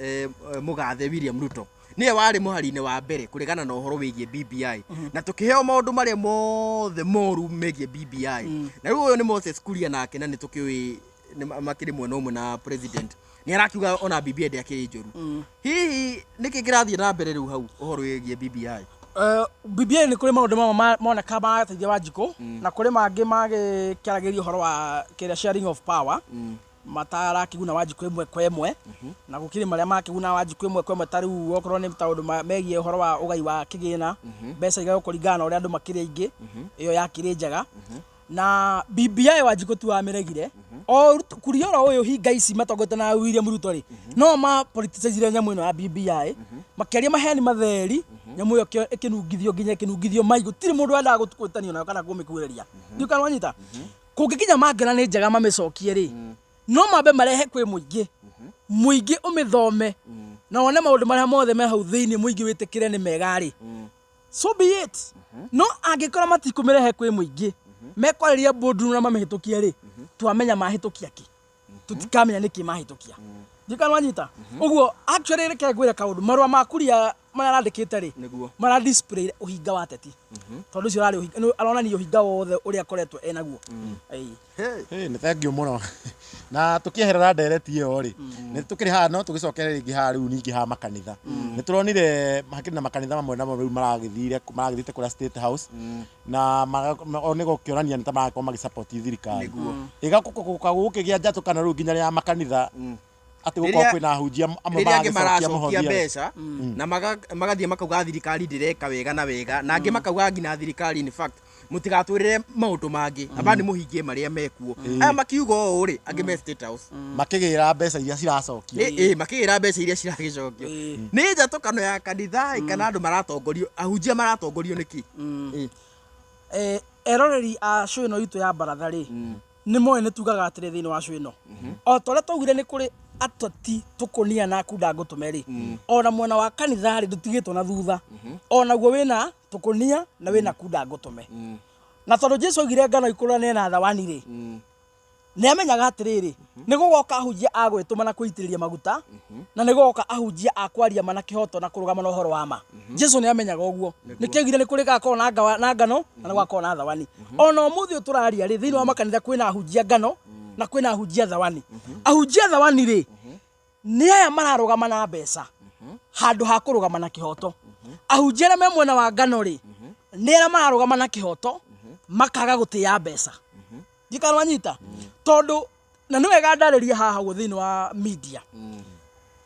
mũgathe William Ruto nĩwe warĩ mũhari-inĩ wa mbere kũregana na ũhoro wĩgiĩ BBI, na tũkĩheo maũndũ marĩa mothe moru megiĩ BBI. Na rĩu ũyũ nĩ Moses Kuria nake, na nĩ tũkĩũĩ nĩ makĩrĩ mwena ũmwe na president, nĩ arakiuga ona BBI ndĩakĩrĩ njũru. Hihi nĩkĩ kĩrathiĩ na mbere rĩu hau ũhoro wĩgiĩ BBI? BBI nĩ kũrĩ maũndũ mamwe moneka marateithia Wanjikũ, na kũrĩ mangĩ magĩkĩaragĩria ũhoro wa kĩrĩa sharing of power matarakĩguna Wanjikũ ĩmwe kwa ĩmwe, na gũkĩrĩ marĩa makĩguna Wanjikũ ĩmwe kwa ĩmwe, ta rĩu okorwo nĩ taũndũ megiĩ ũhoro wa ũgai wa kĩgĩna, mbeca igaywo kũringana na ũrĩa andũ makĩrĩ aingĩ, ĩyo yakĩrĩ njega. Na BBI Wanjikũ tu wamĩregire o kuria oro ũyũ hinga ici matongoretio na William Ruto rĩ, no ma politicizire nyamũ ĩno ya BBI, makĩaria maheni matheri, nyamũ ĩyo ĩkĩnungithio nginya ĩkĩnungithio mai, gũtirĩ mũndũ wendaga gwĩtanio nayo kana kũmĩkuhĩrĩria. Ndiũ kana wanyita kũngĩkinya mangĩona nĩ njega mamĩcokie rĩ, no mambe marehe kwĩ mũingĩ, mũingĩ ũmĩthome na wone maũndũ marĩa mothe me hau thĩinĩ, mũingĩ wĩtĩkĩre nĩ mega rĩ, so be it. No angĩkorwo matikũmĩrehe kwĩ mũingĩ, mekwarĩria boardroom na mamĩhĩtũkie rĩ, twamenya mahĩtũkia kĩ, tũtikamenya nĩkĩ mahĩtũkia. Ndikana wanyita ũguo. Actually reke ngwĩre kaũndũ, marũa ma kuria marĩa arandĩkĩte rĩ, mara display ũhinga wa ateti, tondũ ũcio ũrarĩ aronania ũhinga wothe ũrĩa akoretwo enaguo. Ĩĩ. Hey, nĩ thank you mũno. Na tũkĩeherera ndereti ĩyo rĩ, nĩ tũkĩrĩ haha, no tũgĩcokere rĩngĩ haha rĩu ningĩ ha makanitha. Nĩ tũronire hakĩrĩ na makanitha mamwe namo rĩu maragĩthire maragĩthiĩte kũrĩa State House na o nĩ gũkĩonania nĩ ta marakorwo magĩsupport thirikari. Ĩgakũka gũkĩgĩa njatũkano rĩu nginya ya makanitha, atĩ gũkorwo kwĩna ahunjia amwe Rĩrĩa angĩ maragĩcokia maracokia mũhothi. mbeca na magathiĩ makauga thirikari ndĩreka wega na wega, na angĩ makauga nginya thirikari in fact mũtigatwĩrĩre maũndũ mangĩ, aba nĩ mũhingie marĩa mekuo. Aya makiuga ũũ rĩ, angĩ me State House makĩgĩra mbeca iria ciracokio. Ĩ makĩgĩra mbeca iria ciragĩcokio. Nĩ njatũkano ya kanitha ĩ, kana andũ maratongorio, ahunjia maratongorio nĩkĩ? Eroreri a show ĩno itũ ya baratha rĩ, nĩ moĩ nĩ tugaga atĩrĩ thĩinĩ wa show ĩno, o ta ũrĩa twaugire nĩ kũrĩ ateti tũkũnia na kunda ngũtũme rĩ, ona mwena wa kanitha rĩ, ndũtigĩtwo na thutha, onaguo wĩna tũkũnia na wĩna kunda ngũtũme. Na tondũ Jesu augire ngano ikũrane na thawani rĩ, nĩ amenyaga atĩrĩrĩ, nĩ gũgoka ahunjia a gwĩtũma na kwĩitĩrĩria maguta, na nĩ gũgoka ahunjia a kwaria ma na kĩhoto na kũrũgama na ũhoro wa ma. Jesu nĩ amenyaga ũguo, nĩkĩo augire nĩ kũrĩ gakorwo na na ngano na nĩ gũgakorwo na thawani. Ona ũmũthĩ ũyũ tũraria rĩ, thĩinĩ wa makanitha kwĩna ahunjia ngano na kwĩna ahunjia thawani. Ahunjia thawani rĩ, nĩ aya mararũgama na mbeca handũ ha kũrũgama na kĩhoto. Ahunjia arĩa me mwena wa ngano rĩ, nĩ arĩa mararũgama na kĩhoto makaga gũtĩĩa mbeca. Ndikana wanyita, tondũ na nĩ wega ndarĩrie haha ũguo thĩinĩ wa media,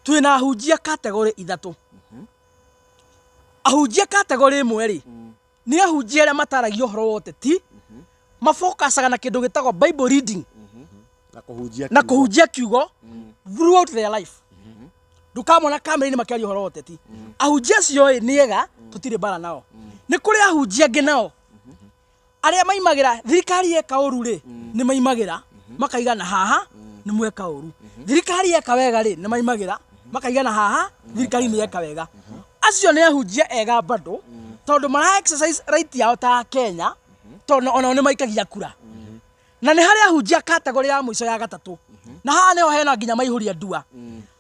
twĩna ahunjia category ithatũ. Ahunjia category ĩmwe rĩ, nĩ ahunjia arĩa mataragia ũhoro wa ũteti, mafokacaga na kĩndũ gĩtagwo Bible reading na kũhunjia na kiugo. Kũhunjia kiugo throughout their life. Ndũkamona kamera-inĩ makĩaria ũhoro wa ũteti. Ahunjia acio ĩ nĩ ega, tũtirĩ mbara nao. Nĩ kũrĩ ahunjia angĩ nao arĩa maimagĩra thirikari yeka ũru rĩ, nĩ maimagĩra makaiga na haha nĩ mweka ũru, thirikari yeka wega rĩ, nĩ maimagĩra makaiga na haha thirikari nĩ yeka wega. Acio nĩ ahunjia ega bado, tondũ mara exercise right yao ta Kenya, tondũ onao nĩ maikagia kura. Na nĩ harĩ ahunjia category ya mũico ya gatatũ, na haha nĩho hena nginya maihũria ndua,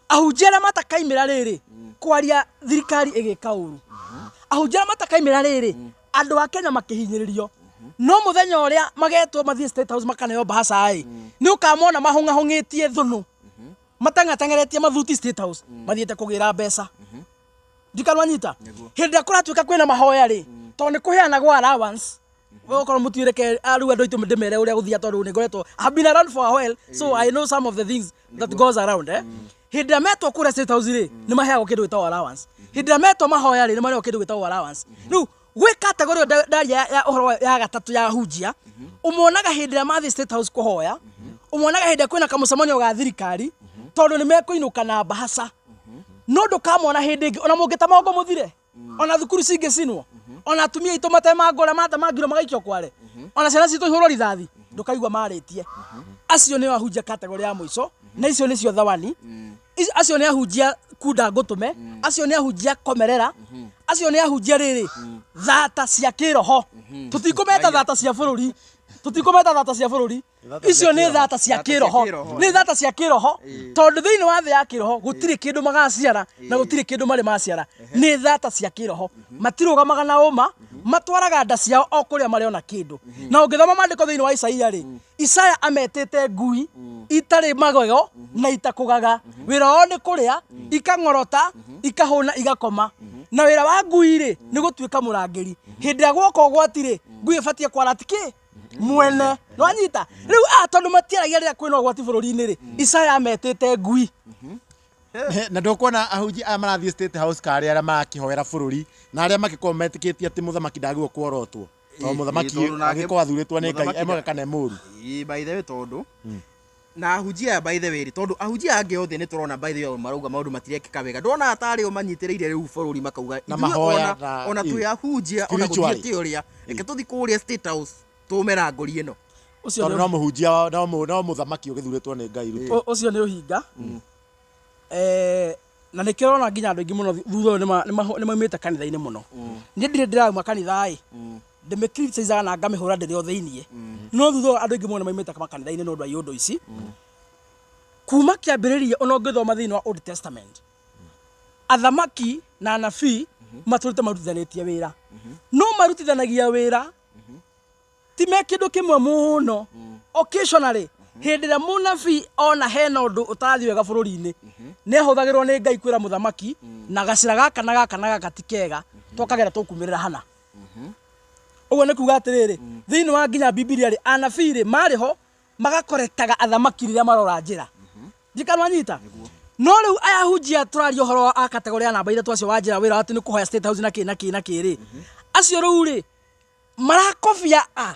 ahunjia arĩa matakaimĩra rĩrĩ kwaria thirikari ĩgĩka ũru, ahunjia arĩa matakaimĩra rĩrĩ andũ a Kenya makĩhinyĩrĩrio, no mũthenya ũrĩa magetwo mathiĩ State House makaneo mbahaca ĩ, nĩ ũkamona mahũng'ahũng'ĩtie thũnũ, mateng'ateng'eretie mathuti State House, mathiĩte kũgĩra mbeca. Ndikanwanyita hĩndĩ ĩrĩa kũratuĩka kwĩna mahoya rĩ, tondũ nĩ kũheanagwo allowance, okorwo mũtuĩreke rĩu andũ aitũ ndĩmere ũrĩa gũthia, tondũ nĩ ngoretwo, I've been around for a while, so I know some of the things that goes around. Hĩndĩ ĩrĩa metwo kũrĩa State House rĩ, nĩ maheagwo kĩndũ gĩtagwo allowance. Hĩndĩ ĩrĩa metwo mahoya rĩ, nĩ maheagwo kĩndũ gĩtagwo allowance. Rĩu gwĩ category ĩyo ndaria ya ũhoro ya gatatũ ya hunjia, ũmonaga hĩndĩ ĩrĩa mathiĩ State House kũhoya, ũmonaga hĩndĩ ĩrĩa kwĩna kamũcemanio ga thirikari, tondũ nĩ mekũinũka na mbahaca. No ndũkamona hĩndĩ ĩngĩ, ona mũngĩta mongo mũthire, ona thukuru cingĩcinwo, ona atumia aitũ matemango ũrĩa matemangirwo magaikio kware, ona ciana citũ ihũrwo rithathi, ndũkaigua marĩtie. Acio nĩo ahunjia category ya mũico, na icio nĩcio thawani. Acio nĩ ahunjia kunda ngũtũme, acio nĩ ahunjia komerera, acio nĩ ahunjia rĩrĩ thata cia kĩroho. Tũtikũmeta thata cia bũrũri, tũtikũmeta thata cia bũrũri, icio nĩ thata cia kĩroho, nĩ thata cia kĩroho, tondũ thĩinĩ wa thĩ ya kĩroho gũtirĩ kĩndũ magaciara na gũtirĩ kĩndũ marĩ maciara. Nĩ thata cia kĩroho, matirũgamaga na ũma, matwaraga nda ciao o kũrĩa marĩona kĩndũ. Na ũngĩthoma maandĩko thĩinĩ wa Isaia rĩ, Isaya ametĩte ngui itarĩ magego na itakũgaga. Wĩra wao nĩ kũrĩa, ikang'orota, ikahũna, igakoma. Na wĩra wa ngui rĩ, nĩ gũtuĩka mũrangĩri. Hĩndĩ ĩrĩa gwoka ũgwati rĩ, ngui ĩbatiĩ kwara atĩ mwene nwanyita. Rĩu aya tondũ matiaragia rĩrĩa kwĩna ũgwati bũrũri-inĩ rĩ, Isaya ametĩte ngui. Na ndũkuona ahunjia aya marathiĩ State House karĩ arĩa marakĩhoera bũrũri na arĩa makĩkorwo metĩkĩtie atĩ mũthamaki ndagĩrĩirwo kworotwo, tondũ mũthamaki angĩkorwo athurĩtwo nĩ Ngai e mwega kana e mũũru. By the way, tondũ na ahunjia aya, by the way, tondũ ahunjia angĩ othe nĩ tũrona, by the way, marauga maũndũ matirekĩka wega, ndona tarĩ o manyitĩrĩire rĩu bũrũri makauga na mahoya ona twĩ ahunjia ona gũthiĩte ũrĩa, reke tũthiĩ kũrĩa State House tũmera ngũri ĩno. Tondũ no mũhunjia, no mũthamaki ũgĩthurĩtwo nĩ Ngai Ruto. Ũcio nĩ ũhinga. Na nĩkĩo ũrona nginya andũ aingĩ mũno thutha ũyũ nĩ maumĩte kanitha-inĩ mũno. Niĩ ndirĩ ndĩrauma kanitha ĩ, ndĩmĩ-criticize na ngamĩhũra ndĩrĩ o thĩiniĩ, no thutha ũyũ andũ aingĩ mũno nĩ maumĩte makanitha-inĩ nĩ ũndũ wa iũndũ ici. Kuma kĩambĩrĩria, ona ũngĩthoma thĩinĩ wa Old Testament, athamaki na anabii matũrĩte marutithanĩtie wĩra. No marutithanagia wĩra ti me kĩndũ kĩmwe mũno. Occasionally, hĩndĩ ĩrĩa mũnabii ona hena ũndũ ũtarathiĩ wega bũrũri-inĩ, nĩ ahũthagĩrwo nĩ Ngai kwĩra mũthamaki na gacĩra gaka na gaka na gaka ti kega, twakagera tũkumĩrĩra hana. Ũguo nĩ kuga atĩrĩrĩ, thĩinĩ wa nginya Bibilia rĩ, anabii rĩ marĩ ho magakoretaga athamaki rĩrĩa marora njĩra. Ndikanwanyita. No rĩu aya ahunjia tũraria ũhoro wa category ya namba ithatũ, acio wa njĩra wĩra atĩ nĩ kũhoya State House na kĩ na kĩ na kĩ rĩ, acio rĩu rĩ marakobia a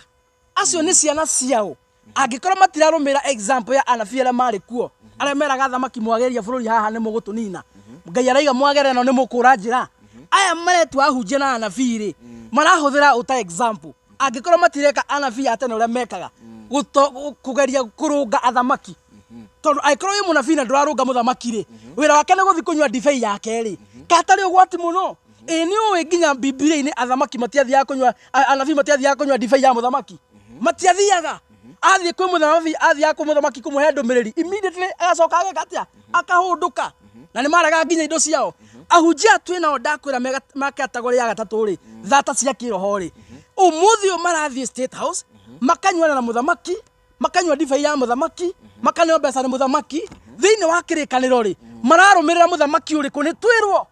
acio nĩ ciana ciao, angĩkorwo matirarũmĩrĩra example ya anabii arĩa marĩ kuo, arĩa meraga athamaki mwageria bũrũri haha nĩ mũgũtũnina, Ngai araiga mwagera ĩno nĩ mũkũra njĩra. Aya maretua ahunjia na anabii rĩ, marahũthĩra ũta example, angĩkorwo matireka anabii a tene ũrĩa mekaga kũgeria kũrũnga athamaki, tondũ angĩkorwo wĩ mũnabii na ndũrarũnga mũthamaki rĩ, wĩra wake nĩ gũthiĩ kũnyua ndibei yake rĩ, katarĩ ũgwati mũno. Ĩ nĩ ũĩ nginya Bibilia-inĩ athamaki matiathiaga kũnyua, anabii matiathiaga kũnyua ndibei ya mũthamaki, matiathiaga. Athiĩ kwĩ mũthamaki, athiaga kwĩ mũthamaki kũmũhe ndũmĩrĩri, immediately agacoka ageka atĩa? Akahũndũka. Na nĩ maregaga nginya indo ciao. Ahunjia twĩ nao ndakwĩra ma category ya gatatũ rĩ, thata cia kĩroho rĩ, ũmũthĩ ũyũ marathiĩ State House makanyuana na mũthamaki, makanyua ndibei ya mũthamaki, makaneo mbeca nĩ mũthamaki. Thĩinĩ wa kĩrĩkanĩro rĩ, mararũmĩrĩra mũthamaki ũrĩkũ? Nĩ twĩrwo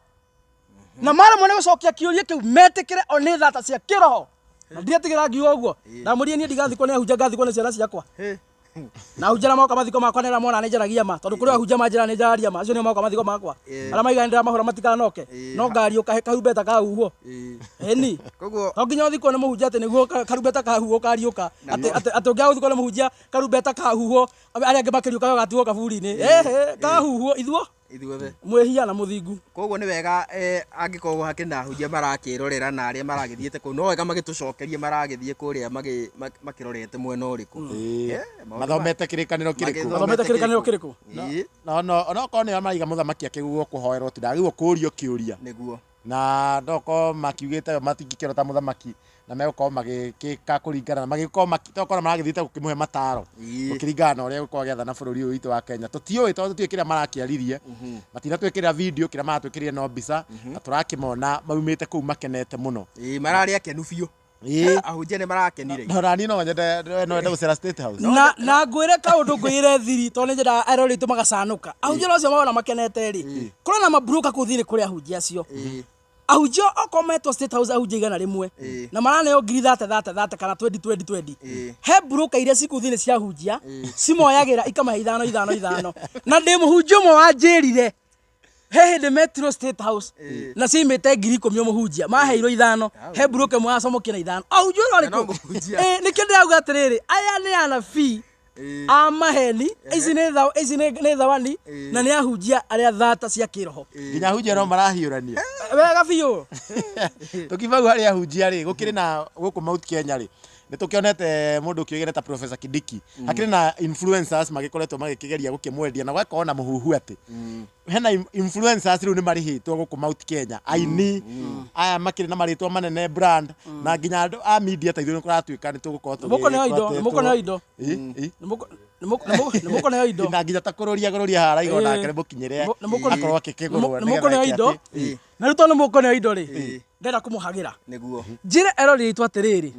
na maremwo nĩ gũcokia kĩũria kĩu, metĩkĩre o nĩ thata cia kĩroho. Na ndietigĩra ngiuga ũguo, ndamũria niĩ ndigathikwo nĩ ahunjia, ngathikwo nĩ ciana ciakwa. Na ahunjia arĩa moka mathiko makwa nĩ arĩa mona nĩ njaragia ma, tondũ kũrĩ ahunjia manjĩra nĩ njararia ma, acio nĩo moka mathiko makwa. Arĩa maiga nĩ ndĩramahũra matikanoke, no ngariũka karumbeta kahuhwo. Ĩni to nginya ũthikwo nĩ mũhunjia atĩ nĩguo karumbeta kahuhwo ũkariũka, atĩ ũngĩaga gũthikwo nĩ mũhunjia karumbeta kahuhwo arĩa angĩ makĩriũka we ũgatigwo kaburi-inĩ. Ĩhĩ, kahuhwo ithuo ithuothe mwĩhia na mũthingu. Koguo nĩ wega, angĩkorwo hakĩrĩ na ahunjia marakĩrorera na arĩa maragĩthiĩte kũu, no wega magĩtũcokerie maragĩthiĩ kũrĩa makĩrorete mwena ũrĩkũ. Mathomete kĩrĩkanĩro kĩrĩkũ? Mathomete kĩrĩkanĩro kĩrĩkũ? No onokorwo nĩo maraiga mũthamaki akĩgwo kũhoerwo, ti ndagĩrĩirwo kũũrio kĩũria. Nĩguo. Na nokorwo makiugĩte matingĩkĩrota mũthamaki na megũkorwo magĩkĩka kũringana na magĩkorwo tokorwo maragĩthiĩte gũkĩmũhe mataro gũkĩringana na ũrĩa egũkorwo agĩathana bũrũri ũyũ witũ wa Kenya. Tũtiũĩ tondũ tũtiũĩ kĩrĩa marakĩaririe, matinatwĩkĩrĩra video, kĩrĩa maratwĩkĩrire no mbica, na tũrakĩmona maumĩte kũu makenete mũno. Ĩĩ, mararĩ akenu biũ. Ahunjia nĩ marakenire. No nani no nyende no ende gũcera State House. Na ngwĩre kaũndũ ngwĩre thiri tondũ nĩ nyendaga erori aitũ magacanũka. Ahunjia acio mawona makenete rĩ, kũrĩ na mabroka kũu thĩinĩ kũrĩ ahunjia acio. Ahunjia okorwo metwo State House ahunjia 100 na maraneo ngiri 30 30 30 kana 20 20 20. He broka iria cikũu thĩinĩ cia ahunjia cimoyagĩra ikamahe 5 5 5. Na ndĩ mũhunjia ũmwe wanjĩrire he hĩndĩ metirwo State House na ciimĩte ngiri 10 o mũhunjia maheirwo 5 he broka ĩmwe yacomokia na 5. Ahunjia ũrĩa No ũrĩkũ? mũhunjia. Nĩkĩo ndĩrauga atĩrĩrĩ, aya nĩ anabii a maheni, ici nĩ thawani na nĩ ahunjia arĩa thata cia kĩroho. Nginya ahunjia no marahiũrania. Wega biũ. Tũkiuga hau harĩ ahunjia rĩ, gũkĩrĩ na gũkũ Mount Kenya rĩ, nĩ tũkĩonete mũndũ ũkĩũĩkaine ta Professor Kindiki. Hakĩrĩ na influencers magĩkoretwo magĩkĩgeria gũkĩmwendia na gũgakorwo na mũhuhu atĩ hena influencers rĩu nĩ marĩhĩtwo gũkũ Mount Kenya, aini aya makĩrĩ na marĩtwa manene brand, na nginya andũ a media ta ithuĩ nĩ kũratuĩka nĩ tũgũkorwo Nĩ mũkũneo indo, nĩ mũkũneo indo. Nĩ mũkũneo indo. Na nginya ta kũrũria kũrũria haraigo nake nĩ mũkinyĩre akorwo akĩkĩgũrwo nĩ mũkũneo indo. Na rĩu tondũ nĩ mũkũneo indo rĩ, ndĩrenda kũmũhagĩra. Nĩguo. Njĩre erori aitũ atĩrĩrĩ,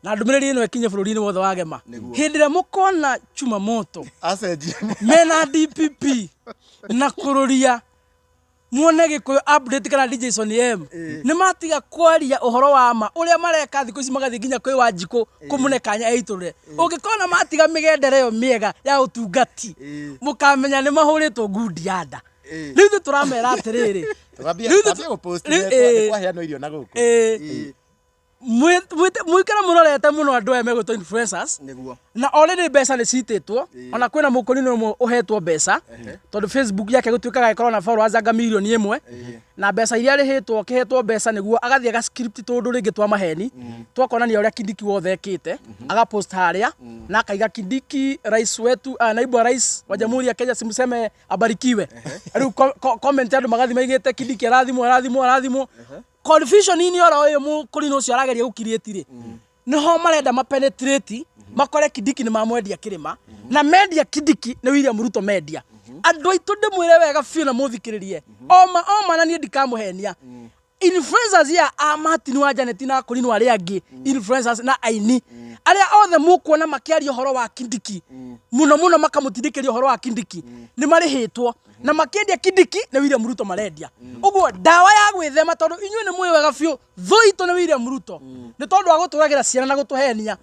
na ndũmĩrĩri ĩno ĩkinye bũrũri-inĩ wothe wa Gema. Hĩndĩ ĩrĩa mũkona Chumamoto acenjie mena DPP na kũrũria muone Gĩkũyũ update kana DJ Sonny M nĩ matiga kwaria ũhoro wa ma ũrĩa mareka thikũ ici magathiĩ nginya kwĩ Wanjikũ kũmũne kanya eitũrũre. Ũngĩkona matiga mĩgendere ĩyo mĩega ya ũtungati mũkamenya nĩ mahũrĩtwo ngundi ya nda. Rĩu ithuĩ tũramera atĩrĩrĩ, twambie gũpost nĩ kwaheanwo irio na gũkũ. Mũikare mũrorete mũno andũ aya megwĩtwo influencers. Nĩguo. Na already mbeca nĩ citĩtwo, ona kwĩna mũkũrinũ ũmwe ũhetwo mbeca tondũ Facebook yake gũtuĩkaga ĩkorwo na followers anga mirioni 1 na mbeca iria arĩhĩtwo akĩhetwo mbeca nĩguo agathiĩ aga script tũndũ rĩngĩ twa maheni twakonania ũrĩa Kindiki wothe ekĩte, agapost harĩa na akaiga Kindiki rais wetu, naibu wa rais wa Jamhuri ya Kenya simseme abarikiwe. Rĩu comment andũ magathiĩ maigĩte Kindiki arathimwo arathimwo arathimwo. Confusion ini oro ũyũ mũkũrinũ ũcio arageria gũcreate rĩ, nĩho marenda mapenetrate makore Kindiki nĩ mamwendia kĩrĩma na mendia Kindiki nĩ William Ruto mendia. Andũ aitũ ndĩmwĩre wega biũ na mũthikĩrĩrie oma oma na niĩ ndikamũhenia. Influencers ya a Martin wa Janet na Akũrinũ arĩa angĩ influencers na aini arĩa othe mũkuona makĩaria ũhoro wa Kindiki mũno mũno makamũtindĩkĩria ũhoro wa Kindiki nĩ marĩhĩtwo na makĩendia Kindiki nĩ William Ruto marendia. Ũguo ndawa ya gwĩthema tondũ inyuĩ nĩ mũĩ wega biũ thũ itũ nĩ William Ruto nĩ tondũ wa gũtũragĩra ciana na gũtũhenia.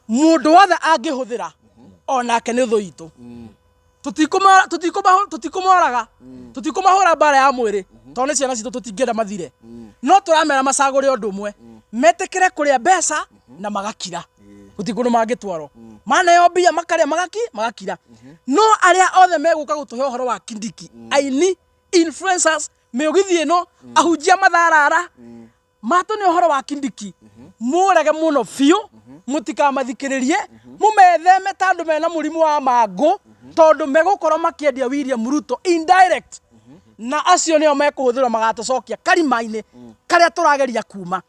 Mũndũ wothe angĩhũthĩra onake nĩ thũ itũ. Tũtikũmoraga, tũtikũmahũra mbara ya mwĩrĩ tondũ nĩ ciana citũ tũtingĩenda mathire. No tũramera macagũre ũndũ ũmwe, metĩkĩre kũrĩa mbeca na magakira, gũtirĩ kũndũ mangĩtwarwo. Maneo mbia makarĩa magakira. No arĩa othe megũka gũtũhe ũhoro wa Kindiki, aini, influencers, mĩũgithi ĩno, ahunjia matharara, matũ nĩ ũhoro wa Kindiki, mũrege mũno biũ, mũtikamathikĩrĩrie, mũmetheme ta andũ mena mũrimũ wa mangũ tondũ megũkorwo makĩendia William Ruto indirect na acio nĩo mekũhũthĩrwo magatũcokia karima-inĩ karĩa tũrageria kuma.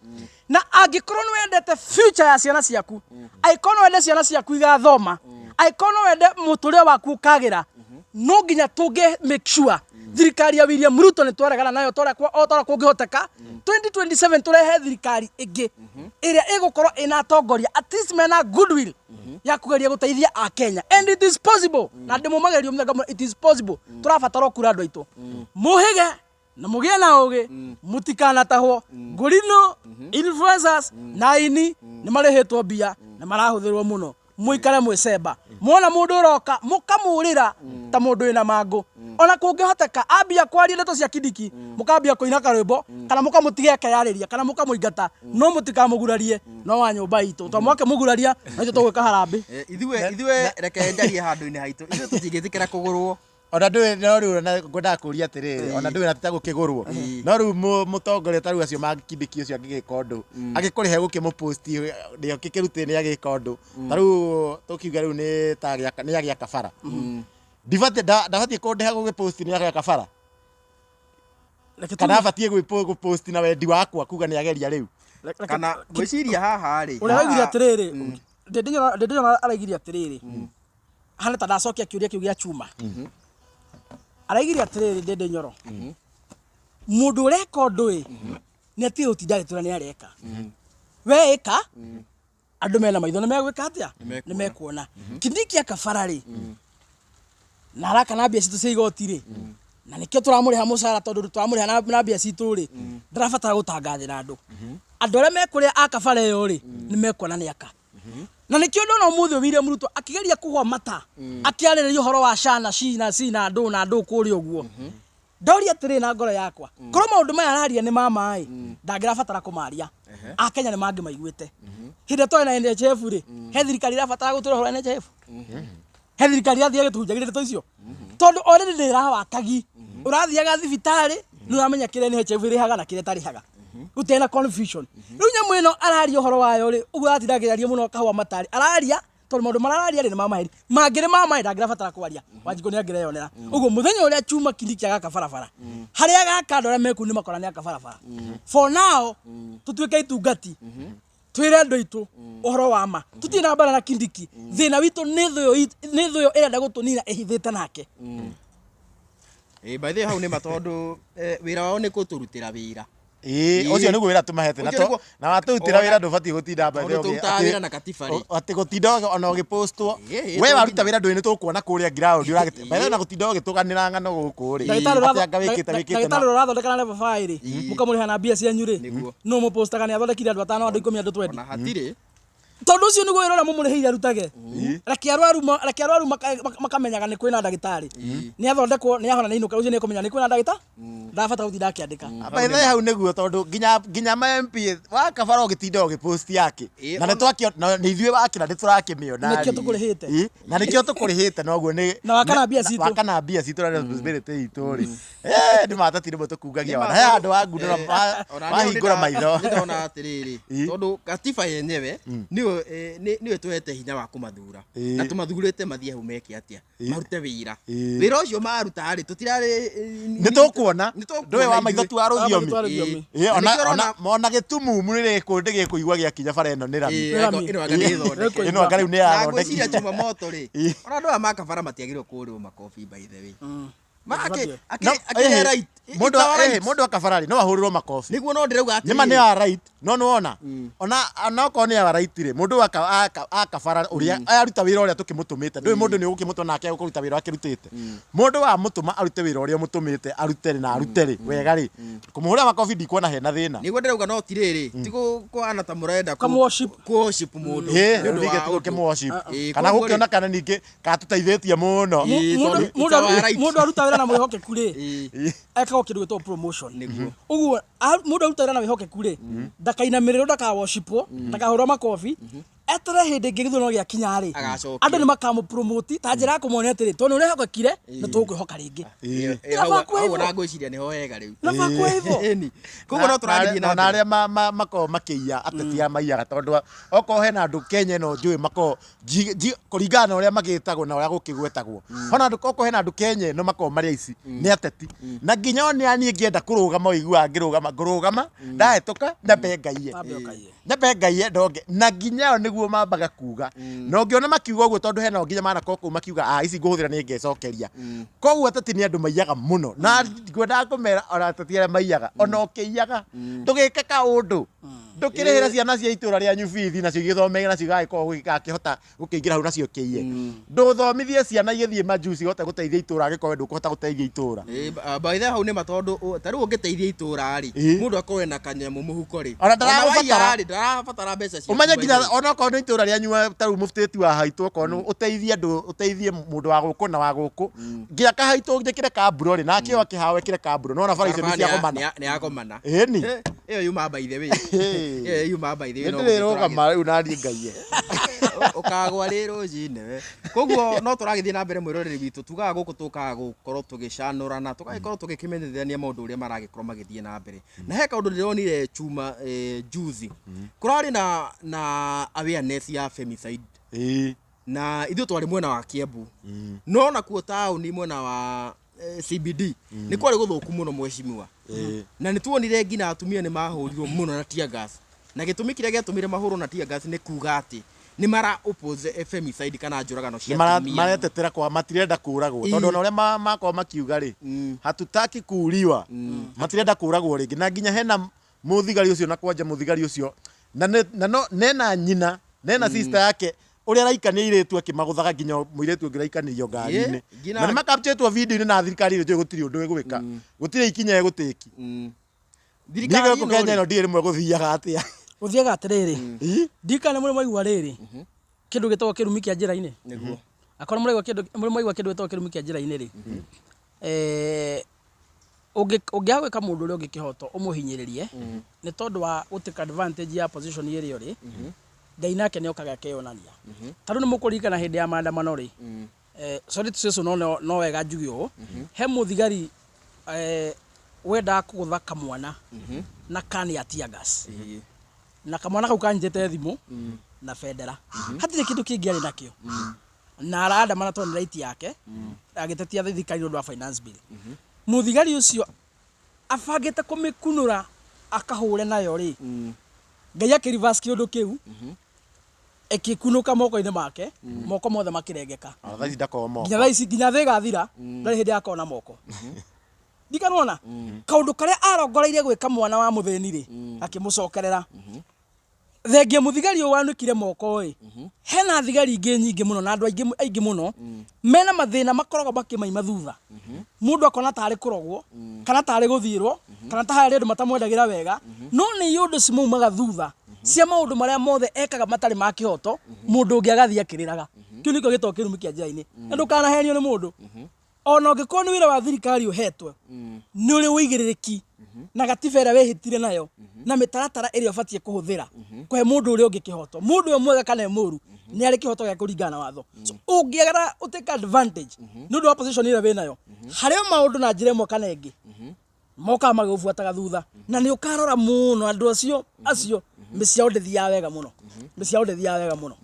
Na angĩkorwo nĩ wendete future ya ciana ciaku, angĩkorwo nĩ wende ciana ciaku igathoma, angĩkorwo nĩ wende mũtũrĩre waku ũkagĩra, no nginya tũngĩ make sure thirikari ya William Ruto nĩ twaregana nayo o torĩa kũngĩhoteka. 2027 tũrehe thirikari ĩngĩ ĩrĩa ĩgũkorwo ĩna atongoria at least mena goodwill ya kũgeria gũteithia Akenya. And it is possible. Na ndĩmũmageria mũthenya mũno, it is possible. Tũrabatara o kura andũ aitũ mũhĩge na mũgĩe na ũgĩ, mũtikanatahwo. Ngũrinũ, influencers na aini nĩ marĩhĩtwo mbia na marahũthĩrwo mũno. Mũikare mwĩcemba, mwona mũndũ ũroka mũkamũrĩra ta mũndũ wĩna mangũ. Ona kũngĩhoteka ambia kwaria ndeto cia Kindiki, mũkambia kũina karwĩmbo kana mũkamũtiga akeyarĩria kana mũkamũingata, no mũtikamũgurarie no wa nyũmba itũ to mwake mũguraria na ithuĩ tũgwĩka harambĩ. Ithuĩ reke njarie handũ-inĩ haitũ, ithuĩ tũtingĩtĩkĩra kũgũrwo. Ona ndũĩ no rĩu ona ngwendaga kũũria atĩrĩrĩ, ona ndũĩ na ti ta gũkĩgũrwo. No rĩu mũtongoria ta rĩu acio ma Kindiki ũcio angĩgĩka ũndũ, angĩkũrĩhe gũkĩmũpost nĩ ũkĩkĩrutĩte nĩ agĩka ũndũ. Ta rĩu tũkiuga rĩu nĩ ta nĩ agĩaka bara. Ndibatiĩ ndabatiĩ kũndĩha gũgĩpost nĩ agĩaka bara. Kana abatiĩ gũpost na wendi wakwa kuga nĩ ageria rĩu. Kana ngwĩciria haha rĩ. Ũrĩa araugire atĩrĩrĩ, Ndĩndĩ araugire atĩrĩrĩ, hana ta ndacokia kĩũria kĩu gĩa chuma. Araugire atĩrĩrĩ Ndĩndĩ Nyoro, mũndũ ũreka ũndũ ĩ Nĩ atige gũtinda agĩtwĩra nĩ areka. We ĩka, andũ mena maitho nĩ megwĩka atĩa? Nĩ mekuona. Kindiki akabara rĩ, na araka na mbia citũ cia igoti rĩ, na nĩkĩo tũramũrĩha mũcara tondũ tũramũrĩha na mbia citũ rĩ, ndarabatara gũtangathĩra andũ. Andũ arĩa mekũrĩa a kabara ĩyo rĩ, nĩ mekuona nĩ aka. Na nĩkĩo ndona ũmũthĩ William Ruto akĩgeria kũgwa mata, akĩarĩrĩria ũhoro wa SHA na SHI na C na ndũ na ndũ kũrĩa ũguo. Ndoria atĩrĩ na ngoro yakwa, korwo maũndũ maya araria nĩ ma maĩ, ndangĩrabatara kũmaria. Akenya nĩ mangĩmaiguĩte. Hĩndĩ ĩrĩa twarĩ na NHIF rĩ, he thirikari ĩrabatara gũtwĩra ũhoro wa NHIF? He thirikari ĩrathiĩ ĩgĩtũhunjagĩria ndeto icio? Tondũ already ndĩ ĩrawakagi. Ũrathiaga thibitarĩ, nĩ ũramenya kĩrĩa NHIF ĩrĩhaga na kĩrĩa ĩtarĩhaga. Gũtirĩ na confusion. Rĩu nyamũ ĩno araria ũhoro wayo rĩ, ũguo aratinda akĩaria mũno kahũa matarĩ. Araria tondũ maũndũ marĩa araria rĩ nĩ ma maheni. Mangĩ nĩ ma maĩ ndangĩrabatara kwaria. Wanjikũ nĩ angĩreyonera. Ũguo mũthenya ũrĩa Chuma Kindiki agaka barabara, harĩa agaka andũ arĩa me kũu nĩ makona nĩ aka barabara. For now, tũtuĩke itungati, twĩre andũ aitũ ũhoro wa ma. Tũtirĩ na mbara na Kindiki. Thĩna witũ nĩ thũ ĩyo ĩrenda gũtũnina ĩhithĩte nake. By the way hau nĩ ma tondũ wĩra wao nĩ kũtũrutĩra wĩra. Ĩĩ, ũcio nĩguo wĩra tũmahete na na watũrutĩra wĩra ndũbatiĩ gũtinda by the way tũrutaga wĩra na katiba rĩ. Atĩ gũtinda ona ũgĩpostwo. We waruta wĩra ndũĩ nĩ tũkuona kũrĩa ground ũragĩte. By the way na gũtinda ũgĩtũganĩra ng'ano gũkũ rĩ. Atĩ anga wĩkĩte wĩkĩte. Ndagĩtarĩ ũrĩa ũrathondeka na level 5 rĩ, mũkamũrĩha na mbia cianyu rĩ, nũ mũpostaga nĩ athondekire andũ atano, andũ 10, andũ 20. Ona hatirĩ. Tondũ ũcio nĩguo wĩra ũrĩa mũmũrĩhĩire arutage. Reke arwaru makamenyaga nĩ kwĩna ndagĩtarĩ. Nĩ athondekwo, nĩ ahona, nĩ ainũka, rũciũ nĩ ekũmenya nĩ kwĩna ndagĩtarĩ. Ndabatara gũtinda akĩandĩka. By the way hau nĩguo tondũ nginya ma MP wa kabara ũgĩtinda ũgĩpost yake. Na nĩ twakĩona nĩ ithuĩ wakĩra nĩ tũrakĩmĩona. Nĩkĩo tũkũrĩhĩte. Na nĩkĩo tũkũrĩhĩte noguo nĩ na wakana mbia citũ. Wakana mbia citũ na responsibility itũ rĩ. Nĩ matati rĩmwe tũkungagia wana. He handũ wangundũra wahingũra maitho. Ndĩrona atĩrĩrĩ, tondũ katiba yenyewe nĩyo nĩyo ĩtũhete hinya wa kũmathura. Na tũmathurĩte mathiĩ hau meke atĩa? Marute wĩra. Wĩra ũcio maruta rĩ, tũtirarĩ nĩ tũkuona. Ndũĩ wa maitho tu wa rũthiomi. Ona gĩtumumu nĩ gĩkũigua gĩakinya bara ĩno nĩ rami. Ĩno anga nĩ ĩthondeke. Ĩno anga rĩu nĩ yathondekire. Na ngwĩciria Jumamoto rĩ, ona andũ aya ma kabara matiagĩrĩirwo kũhũrĩrwo makobi by the way. Mũndũ akabara rĩ no ahũrĩrwo makobi. Nĩguo no ndĩrauga atĩrĩrĩ. Nĩma nĩ a right, no nĩwona. Ona okorwo nĩ a right rĩ, mũndũ akabara ũrĩa aruta wĩra ũrĩa tũkĩmũtũmĩte. Ndũĩ mũndũ nĩ ũgũkĩmũtũma nake agũkũruta wĩra akĩrutĩte. Mũndũ wamũtũma arute wĩra ũrĩa ũmũtũmĩte arute rĩ na arute rĩ wega rĩ. Kũmũhũra makobi ndikuona hena thĩna. Nĩguo ndĩrauga no ti rĩrĩ, ti kũhana ta mũrenda kũ-worship mũndũ. Nĩ gũkĩmũ-worship. Kana gũkĩona kana ningĩ katũteithĩtie mũno. Mũndũ aruta wĩra na mwĩhokeku rĩ, ekagwo kĩndũ gĩtagwo promotion. Ũguo mũndũ aruta wĩra na wĩhokeku rĩ, ndakainamĩrĩrwo, ndakaworshipwo, ndakahũrwo makobi, eterere hĩndĩ ĩngĩ gĩthurano gĩakinya rĩ, andũ nĩ makamũpromote ta njĩra ya kũmuonia atĩrĩ, tondũ nĩ ũrehokekire, nĩ tũgũkwĩhoka rĩngĩ. Hau ona ngwĩciria nĩho wega rĩu. Koguo no tũragĩthiĩ na mbere. Na arĩa makoragwo makĩiya ateti aya maiyaga tondũ okorwo hena andũ Kenya ĩno njũĩ makoragwo kũringana na ũrĩa magĩtagwo na ũrĩa gũkĩgwetagwo. Hona andũ okorwo hena andũ Kenya ĩno makoragwo marĩ aici nĩ ateti. Na nginya ona niĩ ngĩenda kũrũgama ũiguaga ngĩrũgama ngũrũgama ndahĩtũka nyambe ngaiye. Nyambe ngaiye ndonge na nginya o nĩguo mambaga kuga. Na ũngĩona makiuga ũguo tondũ hena nginya manakorwo kũu makiuga a ici ngũhũthĩra nĩ ngecokeria. Koguo ateti nĩ andũ maiyaga mũno. Na ngwendaga kũmera ona ateti arĩa maiyaga ona ũkĩiyaga ndũgĩke kaũndũ. Ndũkĩrĩhĩra ciana cia itũra rĩanyu bithi nacio igĩthome nacio igagĩkorwo igakĩhota gũkĩingĩra hau nacio kĩiye. Ndũthomithie ciana igĩthiĩ majuici ihote gũteithia itũra angĩkorwo we ndũkũhota gũteithia itũra. By the way hau nĩ ma tondũ ta rĩu ũngĩteithia itũra rĩ, mũndũ akorwo ena kanyamũ mũhuko rĩ. Ona ndarabatara ndarabatara mbeca ciaku. Ũmenye nginya ona okorwo nĩ itũra rĩanyu ta rĩu mũbutĩti wa haitũ okorwo ũteithie andũ ũteithie mũndũ wa gũkũ na wa gũkũ. Nginya kahaitũ njĩkĩre kamburo rĩ nake o akĩhawe ekĩre kamburo no ona bara icio nĩ ciagomana. Nĩ yagomana. Ĩni. Ĩyo yuma by the way. Ĩyo yuma by the way. Nĩ ndĩrĩrũgama rĩu naniĩ ngaiye. Ũkagwa rĩ rũcinĩ we. Koguo no tũragĩthiĩ na mbere mwĩroreri witũ tugaga gũkũ tũkaga gũkorwo tũgĩcanũrana tũgagĩkorwo tũgĩkĩmenyithania maũndũ ũrĩa maragĩkorwo magĩthiĩ na mbere. Na he kaũndũ ndĩronire chuma juzi. Kũrarĩ na awareness ya femicide. Na ithuĩ twarĩ mwena wa Kiambu. No nakuo taũni mwena wa CBD nĩ kwarĩ gũthũku mũno mheshimiwa. Na nĩ tuonire nginya atumia nĩ mahũrirwo mũno na tear gas. Na gĩtũmi kĩrĩa gĩatũmire mahũrwo na tear gas nĩ kuga atĩ nĩ mara oppose femicide kana njũragano cia atumia. Maretetera kwa matirenda kũragwo tondũ ona ũrĩa makorwo makiuga rĩ hatutaki kuuliwa matirenda kũragwo rĩngĩ na nginya hena Mũthigari ũcio na kwanja mũthigari ũcio na na no nena nyina nena sister yake ũrĩa araikania airĩtu akĩmagũthaga nginya mũirĩtu ũngĩ ũraikanirio ngari-inĩ. Na nĩ makapchĩtwo video-inĩ na thirikari ĩyo njũĩ gũtirĩ ũndũ ĩgwĩka, gũtirĩ ikinya ĩgũtĩki. Thirikari ĩno Kenya ĩno ndiĩ rĩmwe gũthiaga atĩa. Gũthiaga atĩrĩrĩ, ndikana mũrĩ mwaigua rĩrĩ kĩndũ gĩtagwo kĩrumi kĩa njĩra-inĩ. Nĩguo. Akorwo mũraigua kĩndũ, mũrĩ mwaigua kĩndũ gĩtagwo kĩrumi kĩa njĩra-inĩ rĩ, ũngĩaga gwĩka mũndũ ũrĩa ũngĩ kĩhoto ũmũhinyĩrĩrie nĩ tondũ wa gũtake advantage ya position ĩrĩa ũrĩ, Ngai nake nĩ okaga akeyonania. Ta rĩu nĩ mũkũririkana hĩndĩ ya maandamano rĩ, sorry to say so, no wega njuge ũũ, he mũthigari wendaga kũgũtha kamwana na kani ya tear gas, na kamwana kau kanyitĩte thimũ na bendera, hatirĩ kĩndũ kĩngĩ arĩ nakĩo, na araandamana tondũ nĩ right yake, agĩtetia thirikari nĩ ũndũ wa finance bill. Mũthigari ũcio abangĩte kũmĩkunũra akahũre nayo rĩ, Ngai akĩreverse kĩũndũ kĩu, ĩkĩkunũka moko-inĩ make, moko mothe makĩrengeka. Ona thaa ici ndakorwo moko. Nginya thaa ici, nginya thĩ ĩgathira, ndarĩ hĩndĩ akorwo na moko. Ndikanona kaũndũ karĩa arongoreirie gwĩka mwana wa mũthĩni rĩ, akĩmũcokerera. Thengia mũthigari ũyũ wanĩkire moko ĩ, hena thigari ingĩ nyingĩ mũno na andũ aingĩ aingĩ mũno mena mathĩna makoragwo makĩmaima thutha. Mũndũ akona tarĩ kũrogwo, kana tarĩ gũthiĩrwo, kana ta harĩ andũ matamwendagĩra wega, no nĩ iũndũ cimaumaga thutha cia maũndũ marĩa mothe ekaga matarĩ ma kĩhoto, mũndũ ũngĩ agathiĩ akĩrĩraga. Kĩu nĩkĩo gĩtagwo kĩrumi kĩa njĩra-inĩ. Na ndũkanahenio nĩ mũndũ. Ona ũngĩkorwo nĩ wĩra wa thirikari ũhetwo, nĩ ũrĩ ũigĩrĩrĩki na gatiba ĩrĩa wĩhĩtire nayo na mĩtaratara ĩrĩa ũbatiĩ kũhũthĩra kũhe mũndũ ũrĩa ũngĩ kĩhoto. Mũndũ ũyũ mwega kana e mũru nĩ arĩ kĩhoto gĩa kũringana na watho. So ũngĩagara ũtake advantage nĩ ũndũ wa position ĩrĩa wĩnayo, harĩ o maũndũ na njĩra ĩmwe kana ĩngĩ mokaga magĩgũbuataga thutha, na nĩ ũkarora mũno andũ acio mĩciĩ yao ndĩthiaga wega mũno, mĩciĩ yao ndĩthiaga wega mũno.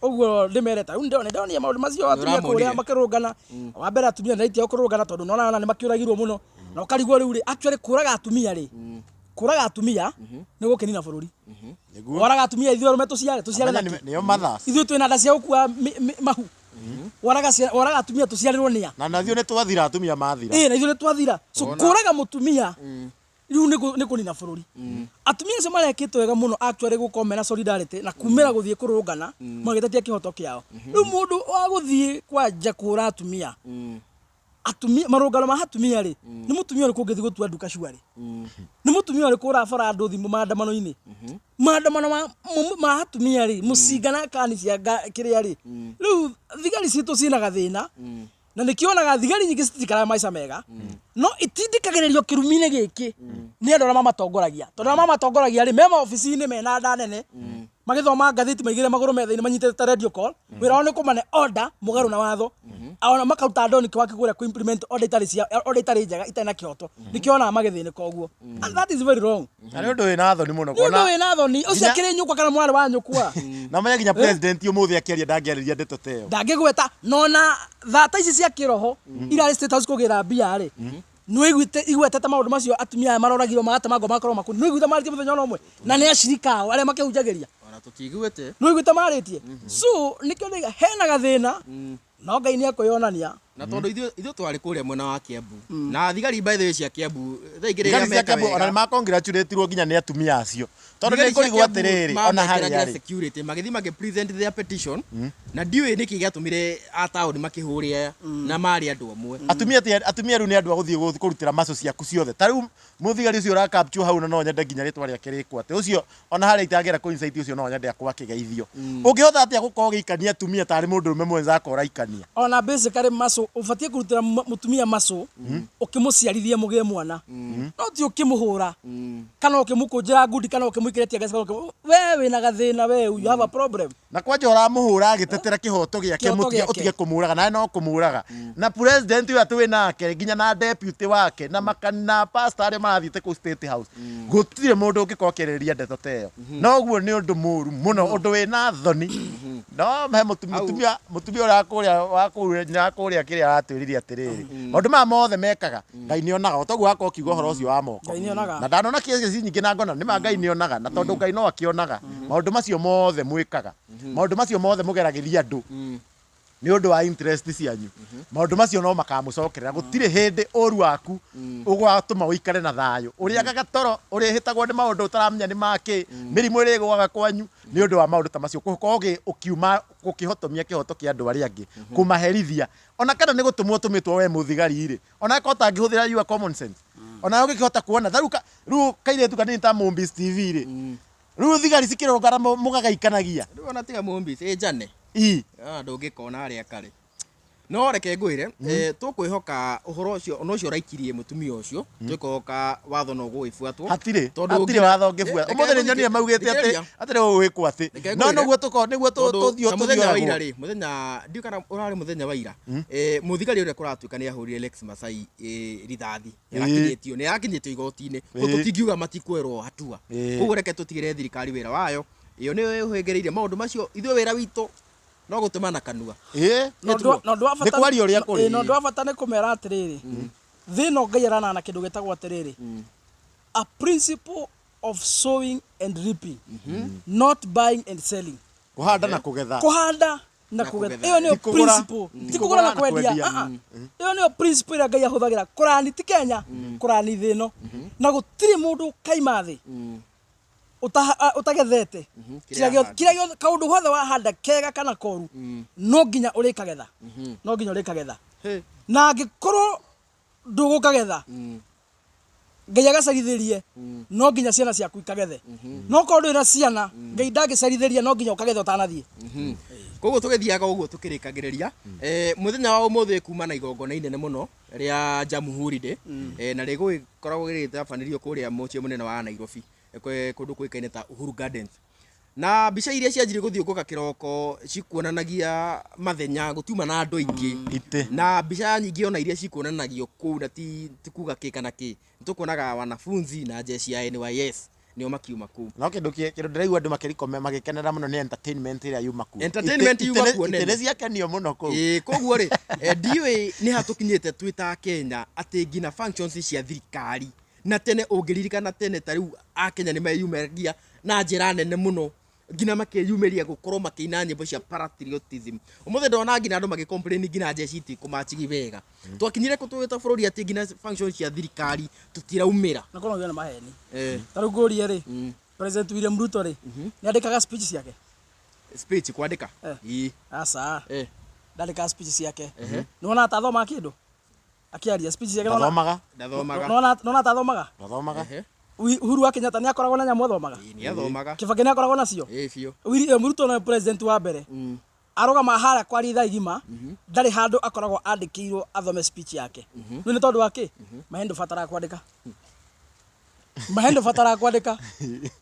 Ũguo ndĩmerete rĩu ndĩronire maũndũ macio atumia kũrĩa makĩrũngana. Wa mbere atumia nĩ right yao kũrũngana tondũ nona nĩ makĩũragirwo mũno, na ũkarigwo rĩu rĩ, actually kũraga atumia rĩ, kũraga atumia nĩ gũkĩnina bũrũri. Waraga atumia ithuĩ arũme tũciare nakĩ? Nĩo mothers. Ithuĩ twĩna nda cia gũkua mahu. Waraga atumia tũciarĩrwo nĩa? Na ithuĩ nĩ twathira, atumia mathira. Na ithuĩ nĩ twathira. So kũraga mũtumia rĩu nĩ kũnina bũrũri. Atumia acio marekĩte wega mũno actually gũkorwo mena solidarity na kumĩra gũthiĩ kũrũngana magĩtetia kĩhoto kĩao. Rĩu mũndũ wa gũthiĩ kwanja kũhũra atumia, atumia marũngano ma atumia rĩ, nĩ mũtumia ũrĩkũ ũngĩthiĩ gũtua nduka cuarĩ? Nĩ mũtumia ũrĩkũ ũrabara andũ thimũ maandamano-inĩ? Maandamano ma atumia rĩ, mũcinga na kani cia kĩrĩa rĩ. Rĩu thigari citũ ciĩna gathĩna, na nĩkĩonaga thigari nyingĩ citikaraga maica mega, no itindĩkagĩrĩrio kĩrumi-inĩ gĩkĩ nĩ andũ arĩa mamatongoragia. Tondũ arĩa mamatongoragia rĩ, me maobici-inĩ mena nda nene, magĩthoma ngathĩti maigĩrĩre magũrũ metha-inĩ manyitĩte radio call, wĩra wao nĩ kũmane order mũgarũ na watho, ona makaruta ndoni wake kũrĩa kũ implement order itarĩ cia, order itarĩ njega, itarĩ na kĩhoto. Nĩkĩo onaga magĩthĩnĩka ũguo. And that is very wrong. Na nĩ ũndũ wĩna thoni mũno Nĩ ũndũ wĩna thoni, ũcio akĩrĩ nyũkwa kana mwarĩ wa nyũkwa. Na menya nginya president ũmũthĩ akĩaria ndangĩarĩria ndeto ta ĩyo. Ndangĩgweta. No na thata ici cia kĩroho irarĩ State House kũgĩra mbia rĩ, nĩ igwetete maũndũ macio atumia aya maroragirwo magatemangwo magakorwo makundi. Nĩ ũiguĩte marĩtie mũthenya ona ũmwe? Na nĩ acirika ao arĩa makĩhunjagĩria. Ona tũtiguĩte. Nĩ ũiguĩte marĩtie? So nĩkĩo ndĩga hena gathĩna, no Ngai nĩ ekwĩyonania. Na tondũ ithuĩ twarĩ kũrĩa mwena wa Kiambu, na thigari by the way cia Kiambu thaa igĩrĩ Thigari cia Kiambu ona nĩ makongratulatirwo nginya nĩ atumia acio. Tondũ nĩ kũrigwo atĩrĩrĩ, ona harĩa rĩ security magĩthiĩ makĩ present their petition, na ndiũĩ nĩkĩ gĩatũmire a taũni makĩhũre aya na marĩ andũ amwe. Atumia atumia rĩu nĩ andũ a gũthiĩ kũrutĩra maco ciaku ciothe. Ta rĩu mũthigari ũcio ũrakapchwo hau, na no nyende nginya rĩtwa rĩake rĩkwo atĩ ũcio ona harĩa itangĩenda kũ insight ũcio no nyende akwa akĩgeithio. Ũngĩhota atĩa gũkorwo ũgĩikania atumia tarĩ mũndũ ũrũme mwenza ũraikania? Ona basically maco ũbatiĩ kũrutĩra mũtumia maco ũkĩmũciarithia mũgĩe mwana, no ti ũkĩmũhũra kana ũkĩmũkũnjĩra ngundi kana ũkĩmũikĩria tear gas kana we wĩna gathĩna, we you have a problem. Na kwanja ũramũhũra agĩtetera kĩhoto gĩake, ũtige kũmũraga, nawe no kũmũraga. Na president ũyũ atĩ nake nginya na deputy wake na na pastor arĩa marathiĩte kũu State House, gũtirĩ mũndũ ũngĩkorwo akĩarĩrĩria ndeto ta ĩyo. No ũguo nĩ ũndũ mũru mũno, ũndũ wĩna thoni. No he mũtumia ũrĩa wa kũrĩa kĩrĩa aratwĩrire atĩrĩrĩ, maũndũ maya mothe mekaga Ngai nĩ onaga. O toguo wakorwo ũkiuga ũhoro ũcio wa moko, na ndanona kĩĩ nyingĩ na ngona nĩ ma Ngai nĩ onaga, na tondũ Ngai no akĩonaga maũndũ macio mothe mwĩkaga, maũndũ macio mothe mũgeragĩria andũ. Nĩ ũndũ wa interest cianyu, maũndũ macio no makamũcokerera. Gũtirĩ hĩndĩ ũru waku ũgatũma ũikare na thayũ. Ũrĩagaga toro, ũrĩhĩtagwo nĩ maũndũ ũtaramenya nĩ makĩ, mĩrimũ ĩrĩgũaga kwanyu nĩ ũndũ wa maũndũ ta macio, gũkorwo ũkiuma gũkĩhotomia kĩhoto kĩa andũ arĩa angĩ, kũmaherithia, ona kana nĩ gũtũmwo ũtũmĩtwo we mũthigari rĩ, ona akorwo ũtangĩhũthĩra your common sense, ona ũngĩkĩhota kuona ta rĩu kairĩtu kanini ta Mũmbis TV rĩ, rĩu thigari cikĩrũngana mũgagaikanagia. Rĩu ona tiga Mũmbis ĩ njane. Ii. Ndũngĩkona harĩa karĩ. No reke ngwĩre, tũkwĩhoka ũhoro ũcio, ona ũcio ũraikirie mũtumia ũcio, twĩkũhoka watho no ũgũgĩbuatwo. Hatirĩ. Tondũ Hatirĩ watho ũngĩbuata. Reke Ũmũthĩ nĩ nyonire maugĩte atĩ thikĩrĩria. atĩ nĩ gũgwĩkwo atĩ. Reke No ngwĩre. nĩguo tũko nĩguo Tondũ tũthiũ ta mũthenya wa ira tũthioragwo. rĩ, mũthenya ndiũ kana ũrarĩ mũthenya wa ira, mũthigari ũrĩa kũratuĩka nĩ ahũrire Lex Masai rithathi. Nĩ arakinyĩtio igoti-inĩ. Koguo tũtingiuga matikwerwo hatua. Koguo reke tũtigĩre thirikari wĩra wayo. Ĩyo nĩyo ĩhĩngĩrĩirie maũndũ macio. Ithuĩ wĩra witũ no gũtũma na kanua. Na ũndũ wa Nĩ bata kwaria ũrĩa kũrĩ. Na ũndũ wa bata nĩ kũmera atĩrĩrĩ, thĩ ĩno Ngai aranana kĩndũ gĩtagwo atĩrĩrĩ, a principle of sowing and reaping, not buying and selling. Kũhanda na kũgetha. Kũhanda na Na kũgetha. kũgetha. Ĩyo nĩyo Ti kũgũra. principle. Ti kũgũra na kwendia. Kwendia. Ah, ah. Ĩyo nĩyo principle ĩrĩa Ngai ahũthagĩra kũrani ti Kenya, kũrani thĩ ĩno. Na gũtirĩ mũndũ ũkaima thĩ ũtagethete. Kĩrĩa Kĩrĩa gĩothe, ahanda. kĩrĩa gĩothe, kaũndũ gothe wahanda kega kana koru, no nginya ũrĩkagetha. No nginya ũrĩkagetha. Na angĩkorwo ndũgũkagetha, Ngai agacarithĩrie, no nginya ciana ciaku ikagethe. No korwo ndũrĩ na ciana, Ngai ndangĩcarithĩria, no nginya ũkagetha ũtanathiĩ. Koguo tũgĩthiaga ũguo tũkĩrĩkagĩrĩria, mũthenya wa ũmũthĩ kuma na igongona inene mũno rĩa Jamhuri Day, na rĩgũgĩkoragwo rĩgĩtabanĩrio kũrĩa mũciĩ mũnene wa Nairobi, kũndũ kũĩkaine ta Uhuru Gardens. Na mbica iria cianjirie gũthiũngũka kĩroko cikuonanagia mathenya, gũtiuma na andũ aingĩ. Itĩ. Na mbica nyingĩ ona iria cikuonanagio kũu na ti kuga kĩ kana kĩ, nĩtũkuonaga wanafunzi na jeshi ya NYS nĩo makiuma kũu. No kĩndũ kĩndũ ndĩraigua andũ makĩrikome magĩkenera mũno nĩ entertainment ĩrĩa yuma kuo. Entertainment yuma kuo Itĩ nene. nĩ ciakenio mũno kũu. Ĩĩ, koguo rĩ, ndiũĩ nĩ ha tũkinyĩte twĩ ta Kenya atĩ nginya functions cia thirikari na tene ũngĩririkana tene ta rĩu Akenya nĩ meyumĩragia na njĩra nene mũno nginya makeyumĩria gũkorwo makĩina nyĩmbo cia patriotism. Ũmũthĩ ndona nginya andũ magĩ-complain nginya jeshi itikũmachigi wega. Twakinyire kũ twĩ ta bũrũri atĩ nginya function cia thirikari tũtiraumĩra. Na korwo nĩ maheni. Ta rĩu ngũrie rĩ, President William Ruto rĩ, nĩ andĩkaga speech ciake? Speech kwandĩka? Ĩĩ. Aca. Ndandĩkaga speech ciake. Nĩ wonaga ta athomaga kĩndũ? Akĩaria speech ciake nĩ wona- Ndathomaga. Ndathomaga. Nĩ wona ta athomaga? Ndathomaga. Uhuru wa Kenyatta nĩ akoragwo na nyamũ athomaga? Ĩĩ, nĩ athomaga. Kibaki nĩ akoragwo nacio? Ĩĩ, biũ. William Ruto nĩwe president wa mbere. Arũgama harĩa kwaria ithaa igima, ndarĩ handũ akoragwo andĩkĩirwo athome speech yake. Rĩu nĩ tondũ wa kĩ? Maheni ndũbataraga kwandĩka. Maheni ndũbataraga kwandĩka.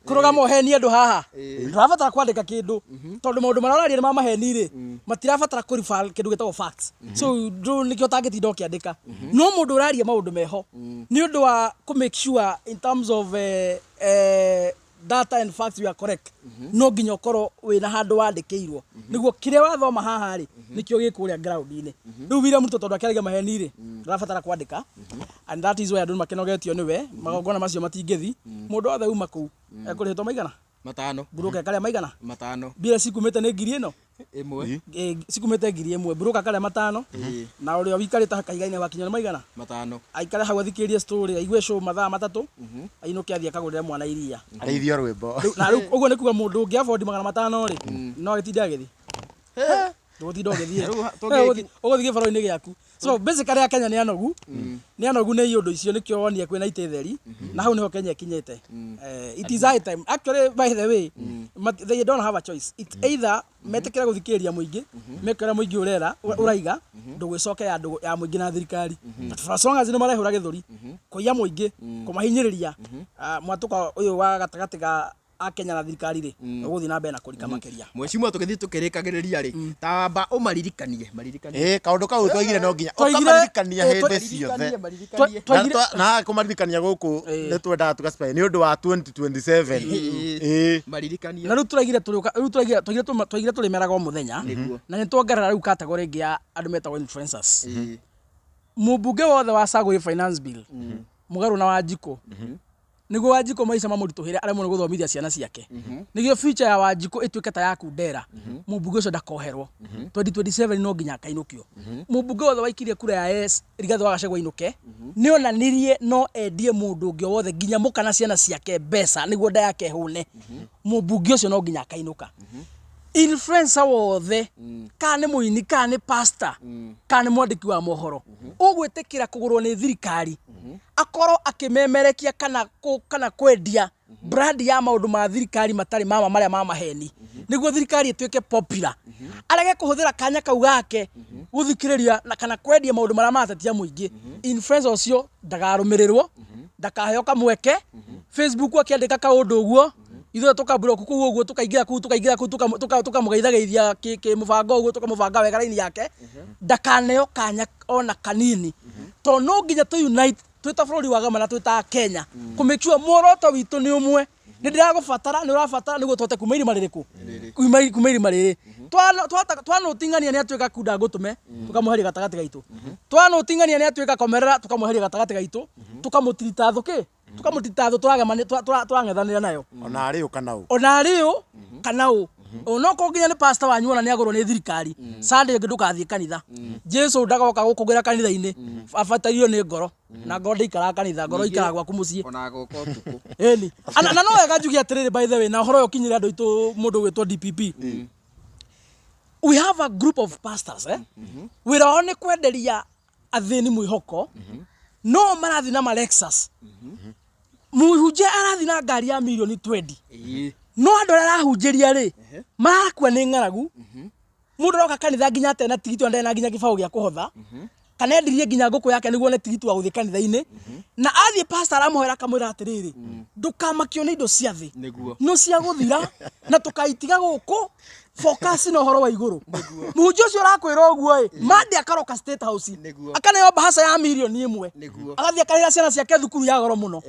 Kũrũgama ũhenie andũ haha. Ndũrabatara kwandĩka kĩndũ. Tondũ maũndũ marĩa ũraria nĩ ma maheni rĩ, matirabatara kũ refer kĩndũ gĩtagwo facts. So nĩkĩo ũtangĩtinda ũkĩandĩka. No mũndũ ũraria maũndũ meho, nĩ ũndũ wa kũ make sure in terms of data and facts you are correct, no nginya ũkorwo wĩna handũ wandĩkĩirwo nĩguo kĩrĩa wathoma haha rĩ nĩkĩo gĩ kũrĩa ground-inĩ. Rĩu William Ruto tondũ akĩaragia maheni rĩ, ndũrabatara kwandĩka, and that is why andũ makĩnogetio nĩwe. Magongona macio matingĩthi. Mũndũ wothe uma kũu ekũrĩhĩtwo maigana? Matano. Mburuka ĩkarĩa maigana? Matano. Mbia cikumĩte nĩ ngiri ĩno? Ĩmwe. Cikumĩte ngiri ĩmwe, mburuka akarĩa matano, na ũrĩa ũikarĩte kahiga-inĩ wakinya nĩ maigana? Matano. Aikare hau athikĩrĩrie story, aigue show mathaa 3, ainũke athiĩ akagũrĩre mwana iria. Arĩithio rwĩmbo. Na rĩu ũguo nĩ kuga mũndũ ũngĩ afford 500 rĩ, no agĩtinde agĩthiĩ. Ndũgũtinda ũgĩthiĩ. Rĩu tũngĩ- Ũgũthiĩ gĩbaro-inĩ gĩaku. So basically Akenya nĩ anogu. Nĩ anogu nĩ iũndũ icio, nĩkĩo wonire kwĩna itĩ theri, na hau nĩho Kenya ĩkinyĩte. It is high time. Actually, by the way, they don't have a choice. It's either metĩkĩre gũthikĩrĩria mũingĩ, meke ũrĩa mũingĩ ũrera, ũraiga, ndũgũ ĩcoke ya ndũgũ ya mũingĩ na thirikari. But for as long as nĩ marehũra gĩthũri, kũiya mũingĩ, kũmahinyĩrĩria, mwatũka ũyũ wa gatagatĩ ga Akenya na thirikari rĩ, ũgũthiĩ na mbere na kũrika makĩria. Mheshimiwa, tũgĩthiĩ tũkĩrĩkagĩrĩria rĩ, tamba ũmaririkanie, maririkanie. Ĩĩ, kaũndũ kau twaigire no nginya Twaigire- ũkamaririkania hĩndĩ Maririkanie, ciothe. maririkanie. Na kũmaririkania gũkũ nĩ twendaga tũgacipaĩ nĩ ũndũ wa 2027. Ĩĩ. Maririkanie. Na rĩu tũraigire tũrĩũka, rĩu tũraigire, twaigire tũma- twaigire tũrĩmeraga o mũthenya. Nĩguo. Na nĩ tuongerera rĩu category ĩngĩ ya andũ metagwo influencers. Mũmbunge wothe wa Cagũri finance bill, Mũgarũ na Wanjikũ, Nĩguo Wanjikũ maica mamũritũhĩre aremwo nĩ gũthomithia ciana ciake, nĩguo future ya Wanjikũ ĩtuĩke ta ya Kundera, mũmbunge ũcio ndakoherwo. 2027 no nginya akainũkio. Mũmbunge wothe waikirie kura ya yes Rigathĩ wa Gachagua ainũke, nĩonanirie no endie mũndũ ũngĩ o wothe nginya mũka na ciana ciake mbeca nĩguo nda yake ĩhũne. Mũmbunge ũcio no nginya akainũka. Influencer wothe, kana nĩ mũini, kana nĩ pastor, kana nĩ mwandĩki wa mohoro, ũgwĩtĩkĩra kũgũrwo nĩ thirikari akorwo akĩmemerekia kana kwendia brand ya maũndũ ma thirikari matarĩ mama marĩa ma maheni, nĩguo thirikari ĩtuĩke popular, arege kũhũthĩra kanya kau gake gũthikĩrĩria na kana kwendia maũndũ marĩa maratetia mũingĩ, influencer ũcio ndagarũmĩrĩrwo, ndakaheo kamweke. Facebook akĩandĩka kaũndũ ũguo, ithuĩ tũkambura kũu ũguo, tũkaingĩra kũu, tũkaingĩra kũu, tũkamũgeithageithia kĩ mũbango ũguo, tũkamũbanga wega raini yake, ndakaneo kanya ona kanini, tondũ no nginya tũ unite twĩ ta bũrũri wa gama na twĩ ta Kenya kũ make sure muoroto witũ nĩ ũmwe. Nĩ ndĩragũbatara, nĩ ũrabatara, nĩguo tũhote kuma irima rĩrĩkũ, kuma irima rĩrĩ. Twanũting'ania nĩ atuĩka kunda ngũtũme, tũkamweheria gatagatĩ gaitũ. Twanũting'ania nĩ atuĩka komerera, tũkamweheria gatagatĩ gaitũ, tũkamũtirita thũ kĩ, tũkamũtirita thũ tũrang'ethanĩra nayo. Ona arĩ ũ kana ũ. Ona arĩ ũ kana ũ. Onokorwo nginya nĩ pastor wanyu ona nĩ agũrwo nĩ thirikari, Sunday ĩngĩ ndũgathiĩ kanitha. Jesu ndagoka gũkũgĩra kanitha-inĩ, abatairio nĩ ngoro, na ngoro ndĩikaraga kanitha, ngoro ikaraga gwaku mũciĩ. Ona goka ũtukũ. Ĩni. Na no wega njuge atĩrĩrĩ, by the way, na ũhoro ũyũ ũkinyĩre andũ aitũ, mũndũ ũgwĩtwo DPP. We have a group of pastors, eh? Wĩra wao nĩ kwenderia athĩni mwĩhoko, no marathiĩ na ma Lexus. Mũhunjia arathiĩ na ngari ya mirioni 20. No andũ arĩa arahunjĩria rĩ, marakua nĩ ng'aragu. Mũndũ aroka kanitha nginya atarĩ na tigiti, ona ndarĩ na nginya kĩbaũ gĩa kũhotha, kana endirie nginya ngũkũ yake nĩguo one tigiti wa gũthiĩ kanitha-inĩ. Na athiĩ pastor aramũhoera akamwĩra atĩrĩrĩ, ndũkamakio nĩ indo cia thĩ, no cia gũthira na tũkaitiga gũkũ, focus na ũhoro wa igũrũ. Mũhunjia ũcio ũrakwĩra ũguo ĩ, Monday akaroka State House, akaneo bahasha ya mirioni 1, agathiĩ akarĩhĩra ciana ciake thukuru ya goro mũno.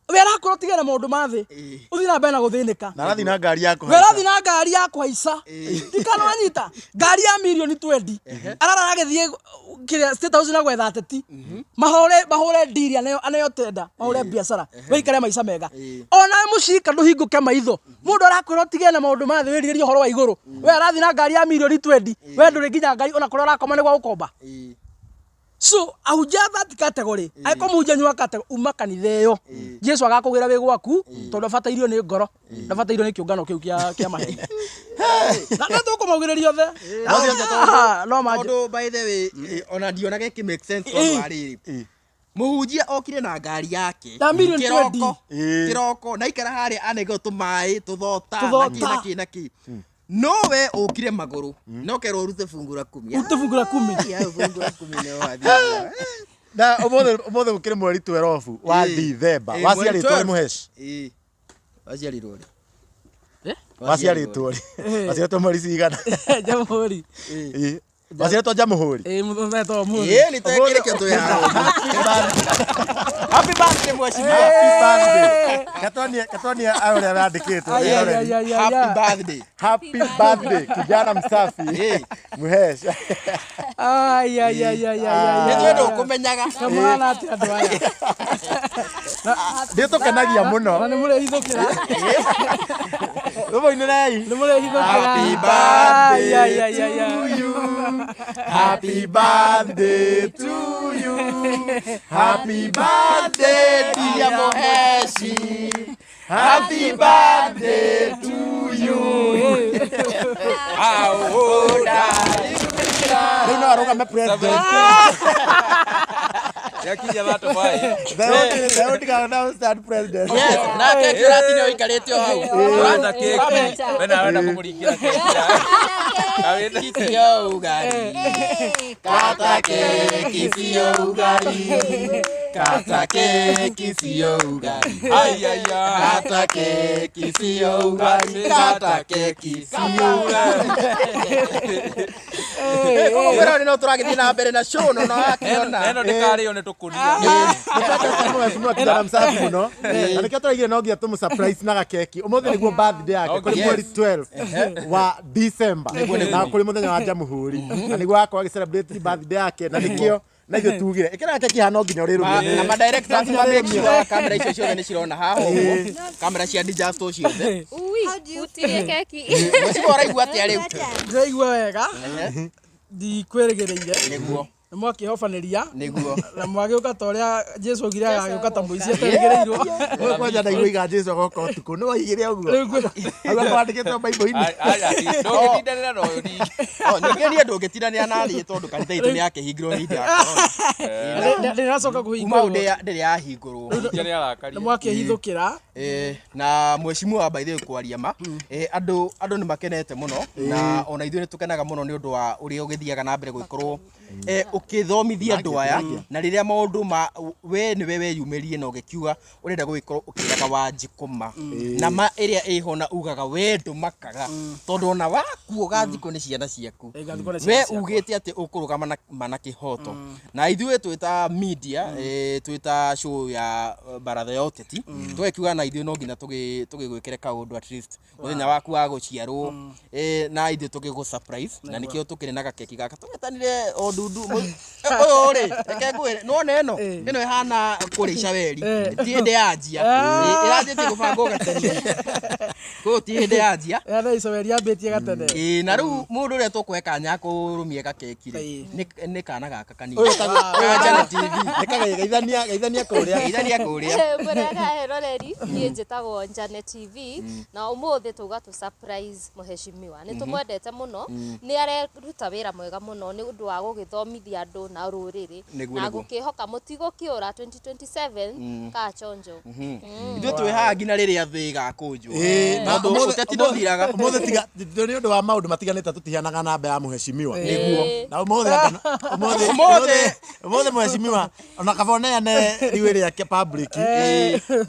We arakwĩra ũtige na maũndũ ma thĩ, ũthiĩ na mbere na gũthĩnĩka. Na arathiĩ na ngari ya We kũhaica. arathiĩ na ngari ya kũhaica. Ndikana wanyita ngari ya mirioni 20, arara agĩthiĩ kĩrĩa State House na gwetha ateti mahũre ndiri, aneo tenda, mahũre biacara, wĩikare maica mega. Ona mũcirika ndũhingũke maitho, mũndũ arakwĩra ũtige na maũndũ ma thĩ, wĩrirĩrie ũhoro wa igũrũ. We arathiĩ na ngari ya mirioni 20, we ndũrĩ nginya ngari ona kũrĩa ũrakoma nĩ gwa gũkomba. So ahunjia that category, angĩkorwo mũhunjia nĩ wa category, uma kanitha ĩyo, Jesu agakũgĩra wĩ gwaku, tondũ abatairio nĩ ngoro, ndabatairio nĩ kĩũngano kĩu kĩa maheni. Na no tũkũmaugĩrĩria othe. No manjĩ. Tondũ by the way, ona ndionaga ĩkĩ make sense tondũ wa rĩrĩ, mũhunjia okire na ngari yake Na mirioni kĩroko, 20. kĩroko, na ikara harĩa anengwo tũmaĩ, tũthota, Tũthota. na kĩ, na kĩ, na kĩ. No we ũkire magũrũ, no kerwo ũrute fungu la kumi. Ũrute fungu la kumi. Ya, fungu la kumi nĩ wathiĩ. Na ũmũthĩ gũkĩrĩ mweri 12 wa Dithemba. Waciarĩtwo rĩ, Mũhesh? Waciarirwo rĩ? Waciarĩtwo rĩ? Waciarĩtwo mweri cigana? Jamhuri. Waciarĩtwo Jamhuri? Mũthenya ta ũmũthĩ. Nĩ twekĩrĩkio twĩ haha. Happy birthday, mheshimiwa. Happy birthday. Katonie ũrĩa wandĩkĩtwo. Ai, ai, ai, ai, ai, Happy ai. birthday. Happy birthday kijana msafi Mũhesh. Ai, ai, ai, ai, ai, ai, Nĩ ai. twendwo kũmenyaga. Kamũhana atĩa andũ aya? Nĩ tũkenagia mũno. Na nĩ mũrehithũkĩra. Rũmũinĩrei. Nĩ mũrehithũkĩra. Happy birthday Ai, ai, ai, ai, ai. to you. Happy birthday to you. Happy birthday dear Mũheshi. Happy birthday to you. How old are you? Rĩu no arũgame president. Yakinya matũ maĩ. The only guy now stand president. Yes, na keki ũratinda ũikarĩte o hau. Ũrenda keki. We nawe wenda kũmũringĩra keki. Awĩna- Sio ugali. Kata keki sio ugali. Kata keki sio ugali. Ai, ai, ai. Kata keki sio ugali. Kata keki sio ugali. Koguo mwĩrore no tũragĩthiĩ na mbere na show no no akĩona. Ĩno ndĩkarĩo nĩ tũkũnia. Mheshimiwa kijana msafi mũno. Na nĩkĩo tũraigire no nginya tũmũ surprise na gakeki. Ũmũthĩ nĩguo birthday yake kũrĩ mweri 12 wa December na kũrĩ mũthenya wa Jamhuri, na nĩguo akorwo agĩ celebrate birthday yake, na nĩkĩo Na ithuĩ tugire ĩkĩra keki haha no nginya ũrĩrũmie. Na ma directors ma make sure kamera icio ciothe nĩ cirona haha ũguo. Kamera cia digital ciothe. Ui, utirie keki. Mheshimiwa ũraigua atĩa rĩu? Ndĩraigua wega. Ndikwĩrĩgĩrĩire. Nĩguo. Nĩ mwakĩhobanĩria. Nĩguo. Na mwagĩũka ta ũrĩa Jesũ augire agagĩũka ta mũici aterĩgĩrĩirwo. Wewe kwanja ndaigua iga Jesũ agoka ũtukũ. Nĩ waigire ũguo? Rĩu Auga kwandĩkĩtwo Bible-inĩ. Ndũngĩtindanĩra na ũyũ ningĩ. Oh, ningĩ niĩ ndũngĩtindanĩra na niĩ tondũ kanitha itũ nĩ yakĩhingirwo hĩndĩ ya corona. Ndĩracoka Kuma hau kũhingũrwo. ndĩrĩ yahingũrwo. Ningĩ nĩ arakaria. Nĩ mwakĩhithũkĩra. Na mheshimiwa by the way kwaria ma andũ nĩ makenete mũno na ona ithuĩ nĩ tũkenaga mũno nĩ ũndũ wa ũrĩa ũgĩthiaga na mbere gũgĩkorwo ũkĩthomithia andũ aya na rĩrĩa maũndũ ma we nĩwe weyumĩrie na ũgĩkiuga ũrenda gũgĩkorwo ũkĩraga Wanjikũ ma na ma ĩrĩa ĩho na ugaga we ndũmakaga tondũ ona waku ũgathikwo nĩ ciana ciaku. Ngathikwo nĩ ciana We ciakwa. ugĩte atĩ ũkũrũgama na ma na kĩhoto na ithuĩ twĩta media twĩta show ya baratha ya ũteti tũgekiuga na ithuĩ no nginya tũgĩgwĩkĩre kaũndũ at least mũthenya waku wa gũciarwo na ithuĩ tũgĩgũ surprise na nĩkĩo tũkĩrĩ na gakeki gaka tũgetanire o ndundu ũyũ rĩ reke ngwĩre nĩwona ĩno ĩno ĩhana kũrĩa icaweri ti hĩndĩ yanjia ĩranjĩtie gũbangwo gatene koguo ti hĩndĩ yanjia. Ĩhana icaweri yambĩtie gatene. Ĩĩ na rĩu mũndũ ũrĩa tũkũhe kanya kũrũmie gakeki rĩ nĩ kana gaka kanini Ũyũ wĩtagwo- Ka Janet TV. Nĩ geithania geithania kũrĩa. Geithania kũrĩa. Mũrega eroreri, niĩ njĩtagwo Janet TV na ũmũthĩ tuga tũ surprise mũheshimiwa. Nĩ tũmwendete mũno, nĩ areruta wĩra mwega mũno nĩ ũndũ wa gũgĩthomithia andũ na rũrĩrĩ na gũkĩhoka mũtigũkĩũra 2027 ka chonjo. Ithuĩ twĩ haha nginya rĩrĩa thĩ ĩgakũnjwo. Na Tondũ ũteti ndũthiraga. Ũmũthĩ tiga nĩ ũndũ wa maũndũ matiganĩte tũtihanaga namba ya mũheshimiwa. Nĩguo. Na ũmũthĩ ũmũthĩ mũheshimiwa ona kaba ũneane riũĩ rĩake public.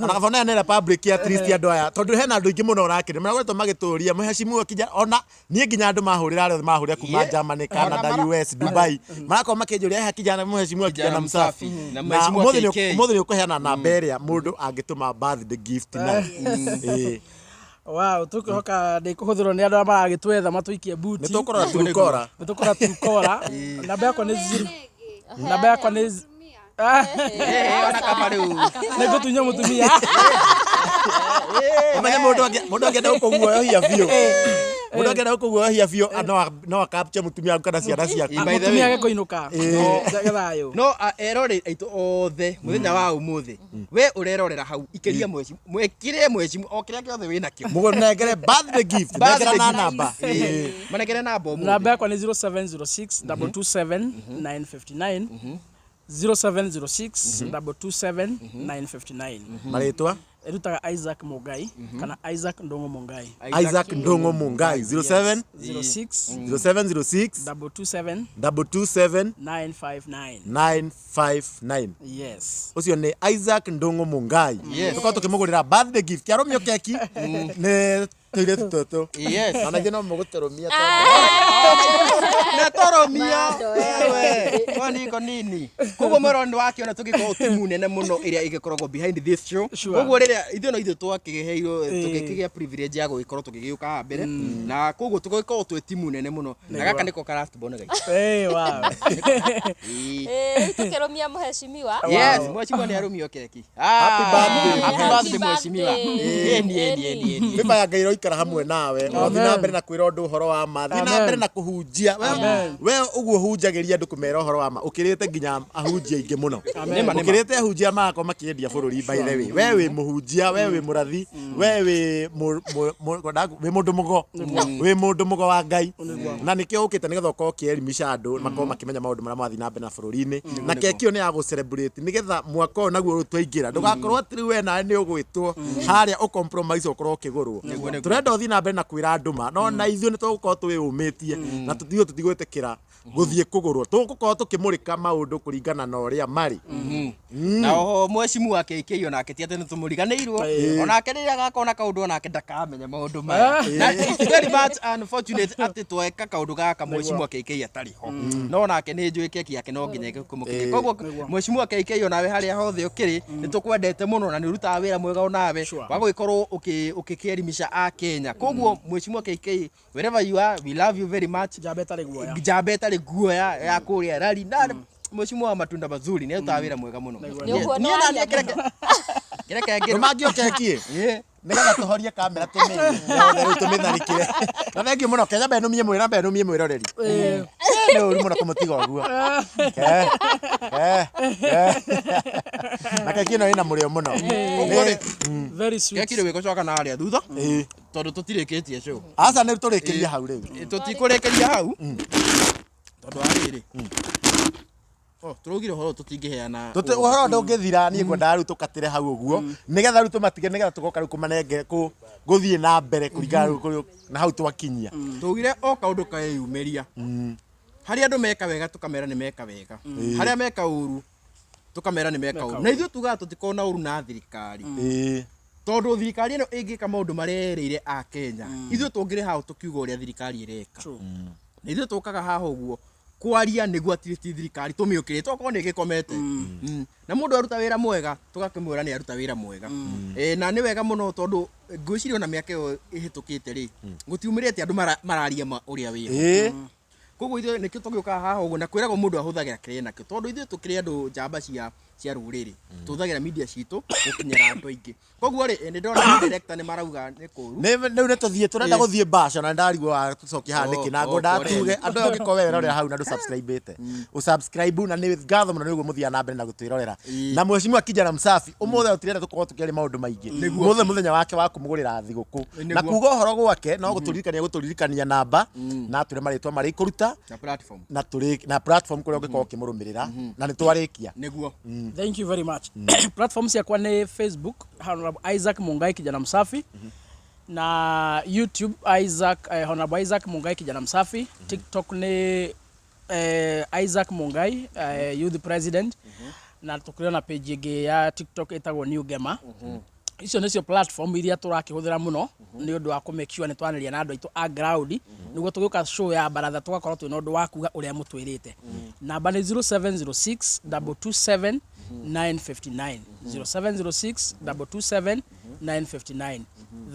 Ona kaba ũneane rĩa public at least andũ aya tondũ hena andũ aingĩ mũno ũrakĩrĩ marakoretwo magĩtũria mũheshimiwa kinya ona niĩ nginya andũ mahũrĩra arĩa othe mahũrĩra kuma Germany, Canada, US, Dubai marakorwo makĩnjũria eha kijana mũheshimiwa kijana msafi. Na Na mheshimiwa ũmũthĩ KK. ũmũthĩ nĩ ũkũheana namba ĩrĩa mũndũ angĩtũma birthday gift nayo. Wow, tũkĩhoka ndĩkũhũthĩrwo nĩ andũ arĩa maragĩtwetha matũikie buti. Nĩ tũkũrora turukora. Nĩ tũkũrora turukora. Namba yakwa nĩ zero. Namba yakwa nĩ Ona kaba rĩu. Nĩ ngũtunya mũtumia. Ũmenye mũndũ angĩenda gũkũguoyohia biũ. Mũndũ angĩenda gũkũguoyohia biũ no akapche mũtumia waku kana ciana ciaku. Mũtumia agekũinũka. Njage thayũ. No eroreri aitũ othe mũthenya wa ũmũthĩ we ũrerorera hau ikĩria mwĩkire mheshimiwa o kĩrĩa gĩothe wĩnakĩo. Mũnengere birthday gift. Nengera na namba. Manengere namba ũmũthĩ. Namba yakwa nĩ 0706 227 959. 0706 227 959. Marĩtwa? Ĩrutaga Isaac Mungai kana Isaac Ndung'u Mungai. Isaac Ndung'u Mungai 07 06 0706 227 227 959. 959. Yes. Ũcio nĩ Isaac Ndung'u Mungai. Yes. Tũkorwo tũkĩmũgũrĩra birthday gift. Arũmio keki nĩ tũirĩtu tũtũ. Yes. Ona ithuĩ no mũgũtũrũmia Na tũrũmia. Wewe. Kwani iko nini? Koguo mwĩrori nĩ wakĩona tũgĩkorwo timu nene mũno ĩrĩa ĩgĩkoragwo behind this show. Koguo rĩrĩa ithuĩ no ithuĩ twakĩheirwo tũgĩkĩgĩa privilege ya gũgĩkorwo tũgĩgĩũka haha mbere na koguo tũgĩkorwo twĩ timu nene mũno na gaka nĩko ka last born gaitũ. Wow. Rĩu tũkĩrũmia mũheshimiwa. Yes, mheshimiwa nĩ arũmio keki. Happy birthday. Happy birthday mheshimiwa. Ĩni ĩni ĩni ĩni. Mĩba ya Ngai ĩroikara hamwe nawe. Ũrathiĩ na mbere na kwĩra ũndũ ũhoro wa ma. Thiĩ na mbere na kũhunjia. We ũguo ũhunjagĩria andũ kũmera ũhoro wa ma. Ũkĩrĩte nginya ahunjia aingĩ mũno. Ũkĩrĩte ahunjia magakorwo makĩendia bũrũri by the way. We wĩ mũhunjia, we wĩ mũrathi, we wĩ mũndũ mũgo. Wĩ mũndũ mũgo wa Ngai. Na nĩkĩo ũkĩte nĩgetha ũkorwo ũkĩelimisha andũ makorwo makĩmenya maũndũ marĩa marathiĩ na mbere na bũrũri-inĩ. Na keki ĩyo nĩ ya gũ celebrate nĩgetha mwaka ũyũ naguo twaingĩra. Ndũgakorwo atĩ rĩu we nawe nĩ ũgwĩtwo harĩa ũ compromise ũkorwo ũkĩgũrwo. Tũrenda ũthiĩ na mbere na kwĩra andũ ma no na ithuĩ nĩ tũgũkorwo twĩyũmĩtie na tũtigwĩtĩkĩra gũthiĩ kũgũrwo. Tũgũkorwo tũkĩmũrĩka maũndũ kũringana na ũrĩa marĩ. Na oho mheshimiwa KK onake ti atĩ nĩ tũmũriganĩirwo onake rĩrĩa agakona kaũndũ onake ndakamenya maũndũ maya. Na it's very much unfortunate atĩ tweka kaũndũ gaka mheshimiwa KK atarĩ ho no onake nĩ njũĩ keki yake no nginya ĩkũmũkinyia. Koguo mheshimiwa KK onawe harĩa hothe ũkĩrĩ nĩ tũkwendete mũno na nĩ ũrutaga wĩra mwega onawe wa gũgĩkorwo ũkĩkĩelimisha a Kenya. Koguo mheshimiwa KK wherever you are we love you very much. Njamba ĩtarĩ guoya. Njamba ĩtarĩ guoya ya kũrĩa rari na Mheshimiwa wa matunda mazuri nĩ arutaga wĩra mwega mũno. Nĩ ũkuona Niĩ na waria niĩ kĩreke kĩreke ngĩrwo. Ndũmangio keki Ĩĩ. nĩgetha tũhorie kamera tũmĩrie rĩu tũmĩtharĩkĩre. Na thengiũ mũno Kenya mbere nũmie mwĩra mbere nũmie mwĩroreri. Nĩ ũru mũno kũmũtiga ũguo. Ke ke ke. Na keki ĩno ĩna mũrĩo mũno. Ũguo rĩ, Very sweet. keki rĩu ĩgũcoka na harĩa thutha Ĩĩ. tondũ tũtirĩkĩtie show. Aca nĩ tũrĩkĩrie hau rĩu. Tũtikũrĩkĩria hau tondũ wa rĩrĩ. Oh, tũraugire ũhoro tũtingĩheana. Tũti ũhoro ndũngĩthira niĩ ngwendaga rĩu tũkatĩre hau ũguo nĩgetha rĩu tũmatige nĩgetha tũgoka rĩu kũmanenge gũthiĩ na mbere kũringana rĩu na hau twakinyia. Tũugire o kaũndũ keyumĩria. Harĩa andũ meka wega tũkamera nĩ meka wega. Harĩa meka ũru tũkamera nĩ meka ũru. Na ithuĩ tugaga tũtikoragwo na ũru na thirikari. Ĩĩ. Tondũ thirikari ĩno ĩngĩka maũndũ marĩa ĩrĩire a Kenya, ithuĩ tũngĩrĩ haha tũkiuga ũrĩa thirikari ĩreka. Na ithuĩ tũkaga haha ũguo kwaria nĩguo at least thirikari tũmĩũkĩrĩre tokorwo nĩ ĩgĩkomete. Na mũndũ aruta wĩra mwega tũgakĩmwĩra nĩ aruta wĩra mwega. Na nĩ wega mũno tondũ ngwĩciria ona mĩaka ĩyo ĩhĩtũkĩte rĩ, gũtiumĩrĩte andũ mararia ma ũrĩa wĩho. Ĩĩ. Koguo ithuĩ nĩkĩo tũgĩũkaga haha ũguo na kwĩragwo mũndũ ahũthagĩra kĩrĩa enakĩo tondũ ithuĩ tũkĩrĩ andũ njamba cia rũrĩrĩ tũhũthagĩra media citũ gũkinyĩra andũ aingĩ. Koguo rĩ, nĩ ndĩrona director nĩ marauga nĩ kũru. Nĩ rĩu nĩ tũthiĩ tũrenda gũthiĩ baca na ndarigwo wa tũcokie haha nĩkĩ na Oh, ngwendaga pole. tuge andũ aya ũngĩkorwo werorera hau na ndũ-subscribe-ĩte ũ-subscribe na nĩ ngatho mũno nĩ ũguo mũthiaga na mbere na gũtwĩrorera. Na mheshimiwa Kijana Msafi ũmũthĩ tũtirenda tũkorwo tũkĩaria maũndũ maingĩ. Ũmũthĩ mũthenya wake wa kũmũgũrĩra thigũkũ na kuga ũhoro gwake no gũtũririkania gũtũririkania namba na atwĩre marĩtwa marĩa ikũruta Na platform. na tũrĩ na platform kũrĩa ũngĩkorwo ũkĩmũrũmĩrĩra na nĩ twarĩkia. Nĩguo. Thank you very much. Platform ciakwa nĩ Facebook Honorable Isaac Mungai Kijana Msafi, na YouTube Isaac Honorable Isaac Mungai Kijana Msafi, TikTok nĩ Isaac Mungai Youth President, na tũkĩrĩ na page ĩngĩ ya TikTok ĩtagwo New Gema. Icio nĩcio platform iria tũrakĩhũthĩra mũno nĩ ũndũ wa kũ make sure nĩ twanĩria na andũ aitũ a ground nĩguo tũgĩũka show ya baratha tũgakorwo twĩna ũndũ wa kuga ũrĩa mũtwĩrĩte. Namba nĩ 0706 227 959, 0706 227 959.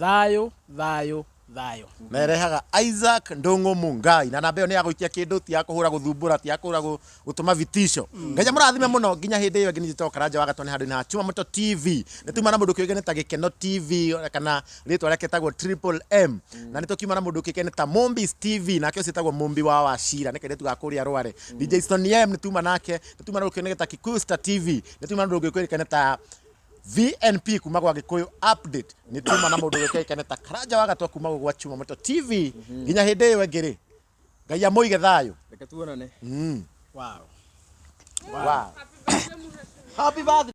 Thayũ, thayũ, thayũ. Na ĩrehaga Isaac Ndung'u Mungai na namba ĩyo nĩ ya gũikia kĩndũ, ti ya kũhũra gũthumbũra, ti ya kũhũra gũtũma vitisho. Ngai amũrathime mũno nginya hĩndĩ ĩyo ĩngĩ. Nĩ njĩtagwo Karanja wa Gatwa, nĩ handũ-inĩ ha Chuma Moto TV. Nĩ tuma na mũndũ kĩũĩkaine ta Gĩkeno TV kana rĩtwa rĩake etagwo Triple M, na nĩ tũkiuma na mũndũ kĩũĩkaine ta Mombis TV, nake ũcio etagwo Mumbi wa Wachira, nĩ kairĩtu ga kũrĩa Rware. DJ Stone M nĩ tuma nake, nĩ tuma na mũndũ kĩũĩkaine ta Kikuyu Star TV, nĩ tuma na mũndũ kĩũĩkaine ta VNP kuma gwa Gĩkũyũ Update, nĩ tuma na mũndũ ũĩkaine ta Karanja wa Gatwa kuma gwa Chuma Moto TV. Nginya hĩndĩ ĩyo ĩngĩ rĩ, Ngai amũige thayũ. Reke tuonane. Wow. Wow. Happy birthday.